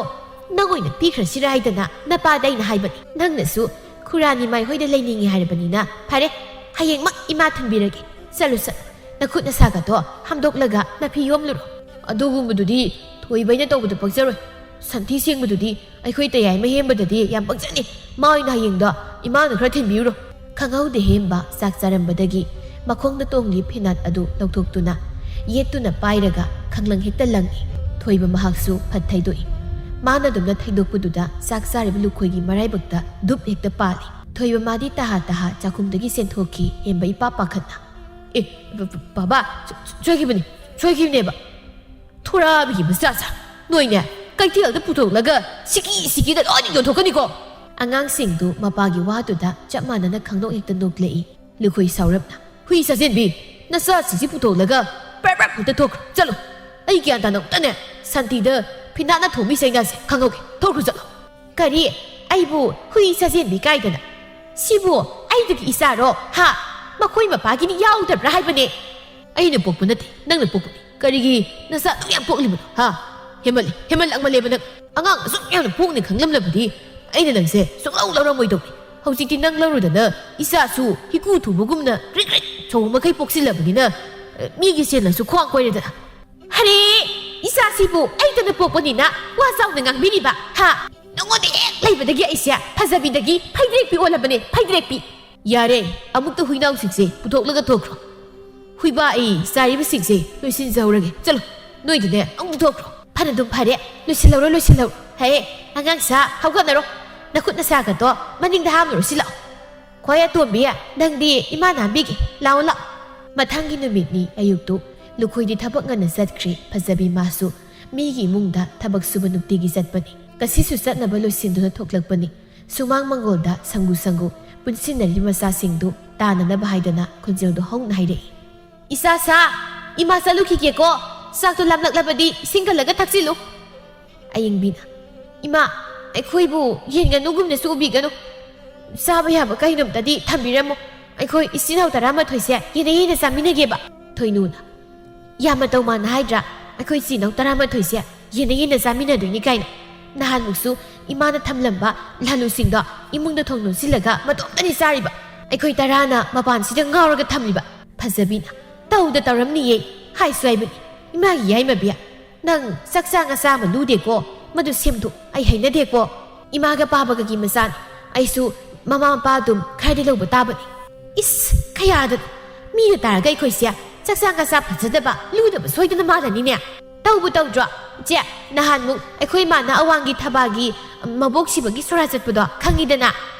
ꯅꯪ ꯑꯣꯏꯅ ꯄꯤꯈ꯭ꯔꯁꯤꯔꯥ ꯍꯥꯏꯗꯅ ꯅꯄꯥꯗ ꯑꯩꯅ ꯍꯥꯏꯕꯅꯤ꯫ ꯅꯪꯅꯁꯨ ꯈꯨꯔꯥ ꯅꯤꯃꯥꯏ ꯍꯣꯏꯗ ꯂꯩꯅꯤꯡꯉꯤ ꯍꯥꯏꯔꯕꯅꯤꯅ ꯐꯔꯦ, ꯍꯌꯦꯡꯃꯛ ꯏꯃꯥ ꯊꯤꯟꯕꯤꯔꯒꯦ꯫ ꯆꯠꯂꯨ ꯆꯠꯂꯨ, ꯅꯈꯨꯠ ꯅꯁꯥꯒꯗꯣ ꯍꯥꯝꯗꯣꯛꯂꯒ ꯅꯐꯤ ꯌꯣꯝꯂꯨꯔꯣ꯫ ꯑꯗꯨꯒꯨꯝꯕꯗꯨꯗꯤ ꯊꯣꯏꯕꯩꯅ ꯇꯧꯕꯗ ꯄꯛꯆꯔꯣꯏ꯫ ꯁꯟꯊꯤ ꯁꯦꯡꯕꯗꯨꯗꯤ ꯑꯩꯈꯣꯏ ꯇꯌꯥꯏꯃ ꯍꯦꯝꯕꯗꯗꯤ ꯌꯥꯝ ꯄꯛꯆꯅꯤ꯫ ꯃꯥ ꯑꯣꯏꯅ ꯍꯌꯦꯡꯗꯣ ꯏꯃꯥꯅ ꯈꯔ ꯊꯤꯟꯕꯤꯔꯨꯔꯣ꯫ ꯈꯪꯍꯧꯗꯦ ꯍꯦꯝꯕ ꯆꯥꯛ ꯆꯥꯔꯝꯕꯗꯒꯤ ꯃꯈꯣꯡꯗ ꯇꯣꯡꯂꯤ ꯐꯤꯅꯥꯠ ꯑꯗꯨ ꯂꯧꯊꯣꯛꯇꯨꯅ ꯌꯦꯠꯇꯨꯅ ꯄꯥꯏꯔꯒ ꯈꯪꯂꯪ ꯍꯦꯛꯇ ꯂꯪꯏ꯫ ꯊꯣꯏꯕ ꯃꯍꯥꯛꯁꯨ ꯐꯠ ꯊꯩꯗꯣꯛꯏ꯫ ꯃꯥꯅ ꯑꯗꯨꯝꯅ ꯊꯩꯗꯣꯛꯄꯗꯨꯗ ꯆꯥꯛ ꯆꯥꯔꯤꯕ ꯂꯨꯈꯣꯏꯒꯤ ꯃꯔꯥꯏꯕꯛꯇ ꯗꯨꯞ ꯍꯦꯛꯇ ꯄꯥꯜꯂꯤ꯫ ꯊꯣꯏꯕ ꯃꯥꯗꯤ ꯇꯍꯥ ꯇꯍꯥ ꯆꯥꯛꯈꯨꯝꯗꯒꯤ ꯆꯦꯟꯊꯣꯛꯈꯤ꯫ ꯍꯦꯝꯕ ꯏꯄꯥ ꯄꯥꯈꯠꯅ, "ꯑꯦ, ꯕ-, ꯕ-, ꯕꯥꯕꯥ, ꯁꯣ-, ꯁꯣ-, ꯁꯣꯏꯈꯤꯕꯅꯤ, ꯁꯣꯏꯈꯤꯕꯅꯦꯕ꯫ ꯊꯣꯔꯥꯕꯤꯒꯤ ꯃꯆꯥꯁꯦ, ꯅꯣꯏꯅꯦ ꯀꯩꯊꯦꯜꯗ ꯄꯨꯊꯣꯛꯂꯒ ꯁꯤꯀꯤ ꯁꯤꯀꯤꯗ ꯂꯣꯏꯅ ꯌꯣꯟꯊꯣꯛꯀꯅꯤꯀꯣ!" ꯑꯉꯥꯡꯁꯤꯡꯗꯨ ꯃꯄꯥꯒꯤ ꯋꯥꯗꯨꯗ ꯆꯞ ꯃꯥꯟꯅꯅ ꯈꯪꯅꯣꯛ ꯍꯦꯛꯇ ꯅꯣꯛꯂꯛꯏ꯫ ꯂꯨꯈꯣꯏ ꯁꯥꯎꯔꯞꯅ, "ꯍꯨꯏ ꯁꯥꯖꯦꯟꯕꯤ, ꯅꯆꯥꯁꯤꯡꯁꯤ ꯄꯨꯊꯣꯛꯂꯒ ꯄ꯭ꯔꯞ ꯄ꯭ꯔꯞ ꯍꯦꯛꯇ ꯊꯣꯛꯈ꯭ꯔꯣ꯫ ꯆꯠꯂꯣ, ꯑꯩ ꯒ꯭ꯌꯥꯟ ꯇꯥꯅ ꯑꯝꯇꯅꯦ ꯁꯥꯟꯇꯤꯗ ꯐꯤꯅꯥꯠꯅ ꯊꯣꯝꯃꯤ ꯆꯩꯅꯥꯁꯦ ꯈꯪꯍꯧꯒꯦ꯫ ꯊꯣꯛꯈ꯭ꯔꯣ ꯆꯠꯂꯣ꯫" "ꯀꯔꯤ? ꯑꯩꯕꯨ ꯍꯨꯏ ꯁꯥꯖꯦꯟꯕꯤ ꯀꯥꯏꯗꯅ? ꯁꯤꯕꯨ ꯑꯩꯗꯒꯤ ꯏꯆꯥꯔꯣ? ꯍꯥ? ꯃꯈꯣꯏ ꯃꯄꯥꯒꯤꯗꯤ ꯌꯥꯎꯗꯕ꯭ꯔꯥ ꯍꯥꯏꯕꯅꯦ?" "ꯑꯩꯅ ꯄꯣꯛꯄ ꯅꯠꯇꯦ, ꯅꯪꯅ ꯄꯣꯛꯄꯅꯤ꯫ ꯀꯔꯤꯒꯤ ꯅꯆꯥ ꯑꯗꯨꯛ ꯌꯥꯝ ꯄꯣꯛꯂꯤꯕꯅꯣ? ꯍꯥ? ꯍꯦꯃꯜꯂꯦ, ꯍꯦꯃꯜꯂꯛꯃꯜꯂꯦꯕ ꯅꯪ꯫ ꯑꯉꯥꯡ ꯑꯁꯨꯛ ꯌꯥꯝꯅ ꯄꯣꯛꯅꯤ ꯈꯪꯂꯝꯂꯕꯗꯤ ꯑꯩꯅ ꯅꯪꯁꯦ ꯁꯨꯡꯂꯧ ꯂꯧꯔꯝꯃꯣꯏꯗꯧꯅꯤ꯫ ꯍꯧꯖꯤꯛꯇꯤ ꯅꯪ ꯂꯧꯔꯨꯗꯅ ꯏꯆꯥꯁꯨ ꯍꯤꯀꯨ ꯊꯨꯕꯒꯨꯝꯅ ꯀ꯭ꯔꯤꯛ ꯀ꯭ꯔꯤꯛ ꯁꯧꯕ ꯃꯈꯩ ꯄꯣꯛꯁꯤꯜꯂꯕꯅꯤꯅ, ꯑ, ꯃꯤꯒꯤ ꯁꯦꯜꯅꯁꯨ ꯈ꯭ꯋꯥꯡ ꯀꯣꯏꯔꯦꯗꯅ꯫" "ꯑꯔꯦ, ꯏꯆꯥꯁꯤꯕꯨ ꯑꯩꯇꯅ ꯄꯣꯛꯄꯅꯤꯅ ꯋꯥ ꯆꯥꯎꯅ ꯉꯥꯡꯕꯤꯔꯤꯕ, ꯍꯥ? ꯅꯉꯣꯟꯗ ꯍꯦꯛ ꯂꯩꯕꯗꯒꯤ ꯑꯩꯁꯦ ꯐꯖꯕꯤꯗꯒꯤ ꯐꯩꯗ꯭ꯔꯦꯛꯄꯤ ꯑꯣꯜꯂꯕꯅꯦ, ꯐꯩꯗ꯭ꯔꯦꯛꯄꯤ꯫" "ꯌꯥꯔꯦ, ꯑꯃꯨꯛꯇ ꯍꯨꯏꯅꯥꯎꯁꯤꯡꯁꯦ ꯄꯨꯊꯣꯛꯂꯒ ꯊꯣꯛꯈ꯭ꯔꯣ꯫ ꯍꯨꯏꯕꯥ ꯑꯩ ꯆꯥꯏꯔꯤꯕꯁꯤꯡꯁꯦ ꯂꯣꯏꯁꯤꯟꯖꯍꯧꯔꯒꯦ꯫ ꯆꯠꯂꯣ, ꯅꯣꯏꯗꯨꯅꯦ ꯑꯃꯨꯛꯇ ꯊꯣꯛꯈ꯭ꯔꯣ꯫" "ꯐꯅꯗꯨꯝ ꯐꯔꯦ, ꯂꯣꯏꯁꯤꯜꯍꯧꯔꯣ, ꯂꯣꯏꯁꯤꯜꯍꯧꯔꯣ꯫ ꯍꯦ, ꯑꯉꯥꯡ ꯁꯥ, ꯍꯧꯒꯠꯅꯔꯣ꯫ ꯅꯈꯨꯠ ꯅꯁꯥꯒꯗꯣ ꯃꯅꯤꯡꯗ ꯍꯥꯝꯂꯨꯔꯁꯤ ꯂꯥꯛꯑꯣ꯫ ꯈ꯭ꯋꯥꯏ ꯑꯇꯣꯝꯕꯤ, ꯅꯪꯗꯤ ꯏꯃꯥꯅ ꯍꯥꯝꯕꯤꯒꯦ꯫ ꯂꯥꯛꯑꯣ, ꯂꯥꯛꯑꯣ꯫ ꯃꯊꯪꯒꯤ ꯅꯨꯃꯤꯠꯅꯤ ꯑꯌꯨꯛꯇꯨ ꯂꯨꯈꯣꯏꯗꯤ ꯊꯕꯛ ꯉꯟꯅ ꯆꯠꯈ꯭ꯔꯦ꯫ ꯐꯖꯕꯤ ꯃꯥꯁꯨ ꯃꯤꯒꯤ ꯏꯃꯨꯡꯗ ꯊꯕꯛ ꯁꯨꯕ ꯅꯨꯡꯇꯤꯒꯤ ꯆꯠꯄꯅꯤ꯫ ꯉꯁꯤꯁꯨ ꯆꯠꯅꯕ ꯂꯣꯏꯁꯤꯟꯗꯨꯅ ꯊꯣꯛꯂꯛꯄꯅꯤ꯫ ꯁꯨꯃꯥꯡ ꯃꯪꯒꯣꯜꯗ ꯁꯪꯒꯨ ꯁꯪꯒꯨ ꯄꯨꯟꯁꯤꯟꯅꯔꯤꯕ ꯃꯆꯥꯁꯤꯡꯗꯨ ꯇꯥꯅꯅꯕ ꯍꯥꯏꯗꯅ ꯈꯣꯟꯖꯦꯜꯗꯣ ꯍꯧꯅ ꯍꯥꯏꯔꯛꯏ꯫ "ꯏꯆꯥ ꯁꯥ, ꯏꯃꯥ ꯆꯠꯂꯨꯈꯤꯒꯦꯀꯣ꯫ ꯆꯥꯛꯇꯣ ꯂꯥꯝꯂꯛꯂꯕꯗꯤ ꯏꯁꯤꯡ ꯀꯜꯂꯒ ꯊꯛꯆꯤꯜꯂꯨ꯫" ꯑꯌꯤꯡꯕꯤꯅ, "ꯏꯃꯥ, ꯑꯩꯈꯣꯏꯕꯨ ꯌꯦꯟ ꯉꯥꯅꯨꯒꯨꯝꯅꯁꯨ ꯎꯕꯤꯒꯅꯨ꯫ ꯆꯥꯕ ꯌꯥꯕ ꯀꯩꯅꯣꯝꯇꯗꯤ ꯊꯝꯕꯤꯔꯝꯃꯣ꯫ ꯑꯩꯈꯣꯏ ꯏꯆꯤꯟ ꯏꯅꯥꯎ ꯇꯔꯥꯃꯥꯊꯣꯏꯁꯦ ꯌꯦꯟꯅ ꯌꯦꯟꯅ ꯆꯥꯃꯤꯟꯅꯒꯦꯕ꯫" ꯊꯣꯏꯅꯨꯅ, "ꯌꯥꯝ ꯃꯇꯧ ꯃꯥꯟꯅ ꯍꯥꯏꯗ꯭ꯔꯥ? ꯑꯩꯈꯣꯏ ꯏꯆꯤꯟ ꯏꯅꯥꯎ ꯇꯔꯥꯃꯥꯊꯣꯏꯁꯦ ꯌꯦꯟꯅ ꯌꯦꯟꯅ ꯆꯥꯃꯤꯟꯅꯗꯣꯏꯅꯤ ꯀꯥꯏꯅ꯫ ꯅꯍꯥꯟꯃꯨꯛꯁꯨ ꯏꯃꯥꯅ ꯊꯝꯂꯝꯕ ꯂꯥꯂꯨꯁꯤꯡꯗꯣ ꯏꯃꯨꯡꯗ ꯊꯣꯡ ꯂꯣꯟꯁꯤꯜꯂꯒ ꯃꯇꯣꯝꯇꯅꯤ ꯆꯥꯔꯤꯕ꯫ ꯑꯩꯈꯣꯏ ꯇꯔꯥꯅ ꯃꯄꯥꯟꯁꯤꯗ ꯉꯥꯎꯔꯒ ꯊꯝꯂꯤꯕ꯫" ꯐꯖꯕꯤꯅ, "ꯇꯧꯗ ꯇꯧꯔꯝꯅꯤꯌꯦ, ꯍꯥꯏꯁꯨ ꯍꯥꯏꯕꯅꯤ꯫ ꯏꯃꯥꯒꯤ ꯌꯥꯏꯃꯕꯤ, ꯅꯪ ꯆꯥꯛꯆꯥ ꯉꯆꯥ ꯑꯃ ꯂꯨꯗꯦꯀꯣ꯫ ꯃꯗꯨ ꯁꯦꯝꯗꯣꯛ, ꯑꯩ ꯍꯩꯅꯗꯦꯀꯣ꯫ ꯏꯃꯥꯒ ꯄꯥꯕꯒꯒꯤ ꯃꯆꯥꯅꯤ꯫ ꯑꯩꯁꯨ ꯃꯃꯥ ꯃꯄꯥ ꯑꯗꯨꯝ ꯈꯔꯗꯤ ꯂꯧꯕ ꯇꯥꯕꯅꯤ꯫" ꯏꯁ, ꯀꯌꯥꯗꯅꯣ? ꯃꯤꯅ ꯇꯥꯔꯒ ꯑꯩꯈꯣꯏꯁꯦ ꯆꯥꯛꯆꯥ ꯉꯆꯥ ꯐꯖꯗꯕ, ꯂꯨꯗꯕ ꯁꯣꯏꯗꯅ ꯃꯥꯜꯂꯅꯤꯅꯦ꯫ ꯇꯧꯕꯨ ꯇꯧꯗ꯭ꯔꯣ? ꯆꯦ, ꯅꯍꯥꯟꯃꯨꯛ ꯑꯩꯈꯣꯏ ꯏꯃꯥꯅ ꯑꯋꯥꯡꯒꯤ ꯊꯕꯥꯒꯤ ꯃꯕꯣꯛ ꯁꯤꯕꯒꯤ ꯁꯣꯔꯥꯠ ꯆꯠꯄꯗꯣ ꯈꯪꯉꯤꯗꯅ?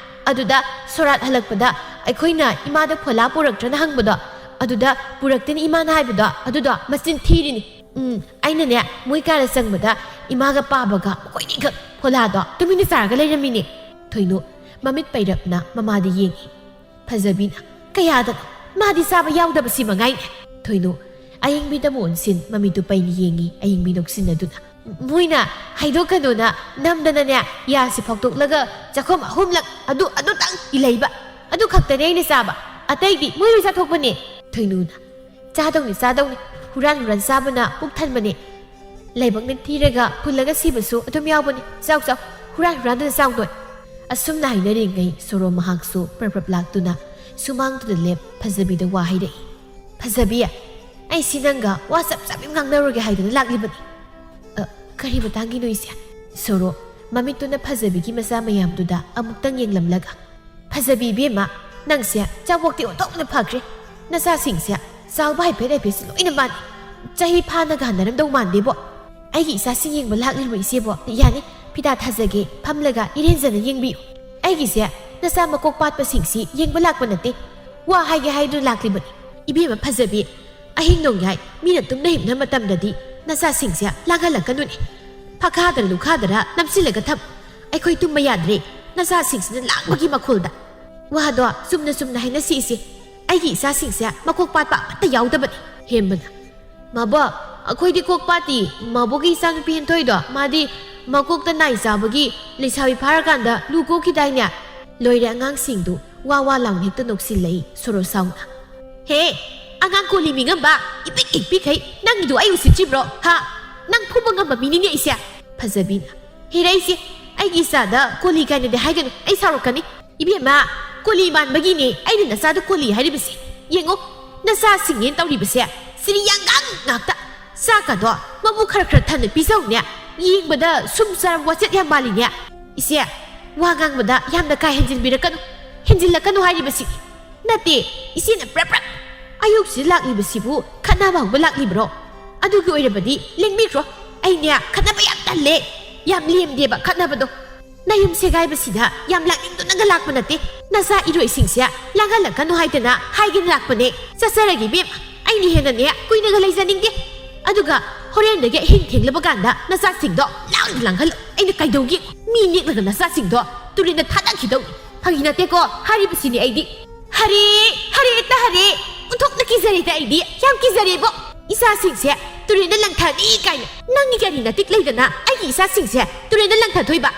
ꯑꯗꯨꯗ ꯁꯣꯔꯥꯠ ꯍꯜꯂꯛꯄꯗ ꯑꯩꯈꯣꯏꯅ ꯏꯃꯥꯗ ꯐꯣꯂꯥ ꯄꯨꯔꯛꯇ꯭ꯔꯅ ꯍꯪꯕꯗꯣ, ꯑꯗꯨꯗ ꯄꯨꯔꯛꯇꯦꯅ ꯏꯃꯥꯅ ꯍꯥꯏꯕꯗꯣ, ꯑꯗꯨꯗꯣ ꯃꯆꯤꯟ ꯊꯤꯔꯤꯅꯤ꯫ ꯎꯝ, ꯑꯩꯅꯅꯦ, ꯃꯣꯏ ꯀꯥꯗ ꯆꯪꯕꯗ ꯏꯃꯥꯒ ꯄꯥꯕꯒ ꯃꯈꯣꯏꯅꯤꯈꯛ ꯐꯣꯂꯥꯗꯣ ꯇꯨꯃꯤꯟꯅ ꯆꯥꯔꯒ ꯂꯩꯔꯝꯃꯤꯅꯦ꯫ ꯊꯣꯏꯅꯨ ꯃꯃꯤꯠ ꯄꯩꯔꯞꯅ ꯃꯃꯥꯗ ꯌꯦꯡꯉꯤ꯫ ꯐꯖꯕꯤꯅ, "ꯀꯌꯥꯗꯅꯣ? ꯃꯥꯗꯤ ꯆꯥꯕ ꯌꯥꯎꯗꯕꯁꯤ ꯃꯉꯥꯏꯅꯦ꯫" ꯊꯣꯏꯅꯨ ꯑꯌꯤꯡꯕꯤꯗ ꯃꯣꯟꯁꯤꯟ ꯃꯃꯤꯠꯇꯨ ꯄꯩꯅ ꯌꯦꯡꯉꯤ꯫ ꯑꯌꯤꯡꯕꯤ ꯅꯣꯛꯁꯤꯟꯅꯗꯨꯅ, "ꯃꯣꯏꯅ ꯍꯥꯏꯗꯣꯛꯀꯅꯣꯅ ꯅꯝꯗꯅꯅꯦ, ꯌꯥꯁꯤ ꯐꯥꯎꯗꯣꯛꯂꯒ ꯆꯥꯛꯈꯨꯝ ꯑꯍꯨꯝꯂꯛ ꯑꯗꯨ ꯑꯗꯨꯇꯪ ꯏꯜꯂꯩꯕ꯫ ꯑꯗꯨ ꯈꯛꯇꯅꯦ ꯑꯩꯅ ꯆꯥꯕ, ꯑꯇꯩꯗꯤ ꯃꯣꯏ ꯂꯣꯏ ꯆꯥꯊꯣꯛꯄꯅꯦ꯫" ꯊꯣꯏꯅꯨꯅ, "ꯆꯥꯗꯧꯅꯤ, ꯆꯥꯗꯧꯅꯤ꯫ ꯍꯨꯔꯥꯟ ꯍꯨꯔꯥꯟ ꯆꯥꯕꯅ ꯄꯨꯛ ꯊꯟꯕꯅꯦ꯫ ꯂꯥꯏꯕꯛꯅ ꯊꯤꯔꯒ ꯍꯨꯜꯂꯒ ꯁꯤꯕꯁꯨ ꯑꯗꯨꯝ ꯌꯥꯎꯕꯅꯤ꯫ ꯆꯥꯎ, ꯆꯥꯎ, ꯍꯨꯔꯥꯟ ꯍꯨꯔꯥꯟꯗꯅ ꯆꯥꯎ ꯅꯣꯏ꯫" ꯑꯁꯨꯝꯅ ꯍꯥꯏꯅꯔꯤꯉꯩ ꯁꯣꯔꯣ ꯃꯍꯥꯛꯁꯨ ꯄ꯭ꯔꯞ ꯄ꯭ꯔꯞ ꯂꯥꯛꯇꯨꯅ ꯁꯨꯃꯥꯡꯗꯨꯗ ꯂꯦꯞ ꯐꯖꯕꯤꯗ ꯋꯥ ꯍꯥꯏꯔꯛꯏ꯫ "ꯐꯖꯕꯤ, ꯑꯩ ꯁꯤ ꯅꯪꯒ ꯋꯥ ꯆꯞ ꯆꯞ ꯌꯥꯝ ꯉꯥꯡꯅꯔꯨꯒꯦ ꯍꯥꯏꯗꯅ ꯂꯥꯛꯂꯤꯕꯅꯤ꯫" "ꯑ, ꯀꯔꯤ ꯃꯇꯥꯡꯒꯤꯅꯣ ꯏꯆꯦ?" ꯁꯣꯔꯣ ꯃꯃꯤꯠꯇꯨꯅ ꯐꯖꯕꯤꯒꯤ ꯃꯆꯥ ꯃꯌꯥꯝꯗꯨꯗ ꯑꯃꯨꯛꯇꯪ ꯌꯦꯡꯂꯝꯂꯒ, "ꯐꯖꯕꯤ ꯏꯕꯦꯝꯃ, ꯅꯪꯁꯦ ꯆꯥꯕꯣꯛꯇꯤ ꯑꯣꯟꯊꯣꯛꯅ ꯐꯈ꯭ꯔꯦ꯫ ꯅꯆꯥꯁꯤꯡꯁꯦ ꯆꯥꯎꯕ ꯍꯥꯏꯐꯦꯠ ꯍꯥꯏꯐꯦꯠꯁꯨ ꯂꯣꯏꯅ ꯃꯥꯟꯅꯩ꯫ ꯆꯍꯤ ꯐꯥꯅꯒ ꯍꯟꯅꯔꯝꯗꯧ ꯃꯥꯟꯗꯦꯕꯣ꯫ ꯑꯩꯒꯤ ꯏꯆꯥꯁꯤꯡ ꯌꯦꯡꯕ ꯂꯥꯛꯂꯤꯕ ꯏꯆꯦꯕꯣ, ꯌꯥꯅꯤ, ꯐꯤꯗꯥ ꯊꯥꯖꯒꯦ, ꯐꯝꯂꯒ ꯏꯔꯦꯟꯖꯅ ꯌꯦꯡꯕꯤꯌꯨ꯫ ꯑꯩꯒꯤꯁꯦ ꯅꯆꯥ ꯃꯀꯣꯛ ꯄꯥꯠꯄꯁꯤꯡꯁꯤ ꯌꯦꯡꯕ ꯂꯥꯛꯄ ꯅꯠꯇꯦ, ꯋꯥ ꯍꯥꯏꯒꯦ ꯍꯥꯏꯗꯨꯅ ꯂꯥꯛꯂꯤꯕꯅꯤ꯫ ꯏꯕꯦꯝꯃ ꯐꯖꯕꯤ, ꯑꯍꯤꯡ ꯅꯣꯡꯌꯥꯏ ꯃꯤꯅ ꯇꯨꯝꯅ ꯍꯤꯞꯅ ꯃꯇꯝꯗꯗꯤ ꯅꯆꯥꯁꯤꯡꯁꯦ ꯂꯥꯡꯍꯜꯂꯛꯀꯅꯨꯅꯦ꯫ ꯐꯛꯈꯥꯗꯔ ꯂꯨꯈꯥꯗꯔ ꯅꯝꯁꯤꯜꯂꯒ ꯊꯝ꯫ ꯑꯩꯈꯣꯏ ꯇꯨꯝꯕ ꯌꯥꯗ꯭ꯔꯦ, ꯅꯆꯥꯁꯤꯡꯁꯤꯅ ꯂꯥꯡꯕꯒꯤ ꯃꯈꯣꯜꯗ꯫ ꯋꯥꯗꯣ ꯆꯨꯝꯅ ꯆꯨꯝꯅ ꯍꯥꯏꯅꯁꯤ ꯏꯆꯦ꯫ ꯑꯩꯒꯤ ꯏꯆꯥꯁꯤꯡꯁꯦ ꯃꯀꯣꯛ ꯄꯥꯠꯄ ꯑꯃꯠꯇ ꯌꯥꯎꯗꯕꯅꯤ꯫ ꯍꯦꯝꯕꯅ, "ꯃꯥꯕꯣꯛ, ꯑꯩꯈꯣꯏꯗꯤ ꯀꯣꯛ ꯄꯥꯠꯇꯤ꯫ ꯃꯥꯕꯣꯛꯀꯤ ꯏꯆꯥꯅꯨꯄꯤ ꯍꯦꯟꯊꯣꯏꯗꯣ, ꯃꯥꯗꯤ ꯃꯀꯣꯛꯇ ꯅꯥꯏ ꯆꯥꯕꯒꯤ ꯂꯩꯁꯥꯕꯤ ꯐꯥꯔꯀꯥꯟꯗ ꯂꯨ ꯀꯣꯛꯈꯤꯗꯥꯏꯅꯦ?" ꯂꯣꯏꯔꯦ ꯑꯉꯥꯡꯁꯤꯡꯗꯨ ꯋꯥ ꯋꯥ ꯂꯥꯎꯅ ꯍꯦꯛꯇ ꯅꯣꯛꯁꯤꯜꯂꯛꯏ ꯁꯣꯔꯣ ꯁꯥꯎꯅ꯫ "ꯍꯦ, ꯑꯉꯥꯡ ꯀꯣꯂꯤ ꯃꯤꯉꯝꯕ, ꯏꯄꯤꯛ ꯏꯄꯤꯛꯈꯩ, ꯅꯪꯒꯤꯗꯨ ꯑꯩ ꯎꯁꯤꯠꯇ꯭ꯔꯤꯕ꯭ꯔꯣ? ꯍꯥ? ꯅꯪ ꯐꯨꯕ ꯉꯝꯕ ꯃꯤꯅꯤꯅꯦ ꯑꯩꯁꯦ?" ꯐꯖꯕꯤꯅ, "ꯍꯦꯔꯩꯁꯦ, ꯑꯩꯒꯤ ꯏꯆꯥꯗ ꯀꯣꯂꯤ ꯀꯥꯏꯅꯗꯤ ꯍꯥꯏꯒꯅꯨ, ꯑꯩ ꯁꯥꯎꯔꯛꯀꯅꯤ꯫ ꯏꯕꯦꯝꯃ, ꯀꯣꯂꯤ ꯃꯥꯟꯕꯒꯤꯅꯦ ꯑꯩꯅ ꯅꯆꯥꯗ ꯀꯣꯂꯤ ꯍꯥꯏꯔꯤꯕꯁꯦ꯫ ꯌꯦꯡꯉꯣ, ꯅꯆꯥꯁꯤꯡꯅꯦꯅ ꯇꯧꯔꯤꯕꯁꯦ ꯁꯤꯗꯤ ꯌꯥꯡꯒꯥꯡ ꯉꯥꯛꯇ꯫ ꯆꯥꯛꯀꯗꯣ ꯃꯕꯨ ꯈꯔ ꯈꯔ ꯊꯟꯅ ꯄꯤꯖꯧꯅꯦ꯫ ꯌꯦꯡꯕꯗ ꯁꯨꯝ ꯆꯥꯔꯕ ꯋꯥꯆꯦꯠ ꯌꯥꯝ ꯃꯥꯜꯂꯤꯅꯦ꯫ ꯏꯆꯦ, ꯋꯥ ꯉꯥꯡꯕꯗ ꯌꯥꯝꯅ ꯀꯥ ꯍꯦꯟꯖꯤꯟꯕꯤꯔꯛꯀꯅꯨ, ꯍꯦꯟꯖꯤꯜꯂꯛꯀꯅꯨ ꯍꯥꯏꯔꯤꯕꯁꯤ꯫ ꯅꯠꯇꯦ, ꯏꯆꯦꯅ ꯄ꯭ꯔꯞ ꯄ꯭ꯔꯞ ꯑꯌꯨꯛꯁꯤꯗ ꯂꯥꯛꯂꯤꯕꯁꯤꯕꯨ ꯈꯠꯅꯕ ꯍꯧꯕ ꯂꯥꯛꯂꯤꯕ꯭ꯔꯣ? ꯑꯗꯨꯒꯤ ꯑꯣꯏꯔꯕꯗꯤ ꯂꯦꯡꯕꯤꯈ꯭ꯔꯣ꯫ ꯑꯩꯅꯦ ꯈꯠꯅꯕ ꯌꯥꯝ ꯇꯜꯂꯦ, ꯌꯥꯝ ꯂꯦꯝꯗꯦꯕ ꯈꯠꯅꯕꯗꯣ꯫ ꯅꯌꯨꯝ ꯁꯦꯒꯥꯏꯕꯁꯤꯗ ꯌꯥꯝ ꯂꯥꯛꯅꯤꯡꯗꯨꯅꯒ ꯂꯥꯛꯄ ꯅꯠꯇꯦ꯫ ꯅꯆꯥ ꯏꯔꯣꯏꯁꯤꯡꯁꯦ ꯂꯥꯡꯍꯜꯂꯛꯀꯅꯨ ꯍꯥꯏꯗꯅ ꯍꯥꯏꯒꯦꯅ ꯂꯥꯛꯄꯅꯦ꯫ ꯆꯠꯆꯔꯒꯦ ꯏꯕꯦꯝ, ꯑꯩꯅ ꯍꯦꯟꯅꯅꯦ ꯀꯨꯏꯅꯒ ꯂꯩꯖꯅꯤꯡꯗꯦ꯫ ꯑꯗꯨꯒ ꯍꯣꯔꯦꯟꯗꯒꯤ ꯑꯍꯤꯡ ꯊꯦꯡꯂꯕ ꯀꯥꯟꯗ ꯅꯆꯥꯁꯤꯡꯗꯣ ꯂꯥꯡꯗ ꯂꯥꯡꯍꯜꯂꯨ꯫ ꯑꯩꯅ ꯀꯩꯗꯧꯒꯦ? ꯃꯤ ꯅꯦꯛꯂꯒ ꯅꯆꯥꯁꯤꯡꯗꯣ ꯇꯨꯔꯦꯟꯗ ꯊꯥꯗꯈꯤꯗꯧꯅꯤ꯫ ꯐꯥꯒꯤ ꯅꯠꯇꯦꯀꯣ ꯍꯥꯏꯔꯤꯕꯁꯤꯅꯤ ꯑꯩꯗꯤ꯫ ꯍꯔꯦ, ꯍꯔꯦ, ꯑꯦꯛꯇ ꯍꯔꯦ꯫ ꯑꯣꯟꯊꯣꯛꯅ ꯀꯤꯖꯔꯦꯗ ꯑꯩꯗꯤ꯫ ꯌꯥꯝ ꯀꯤꯖꯔꯦꯕꯣ꯫ ꯏꯆꯥꯁꯤꯡꯁꯦ ꯇꯨꯔꯦꯟꯗ ꯂꯪꯊꯅꯤ ꯀꯥꯏꯅ꯫ ꯅꯪꯒꯤ ꯀꯔꯤ ꯅꯇꯤꯛ ꯂꯩꯗꯅ ꯑꯩꯒꯤ ꯏꯆꯥꯁꯤꯡꯁꯦ ꯇꯨꯔꯦꯟꯗ ꯂꯪꯊꯗꯣꯏꯕ?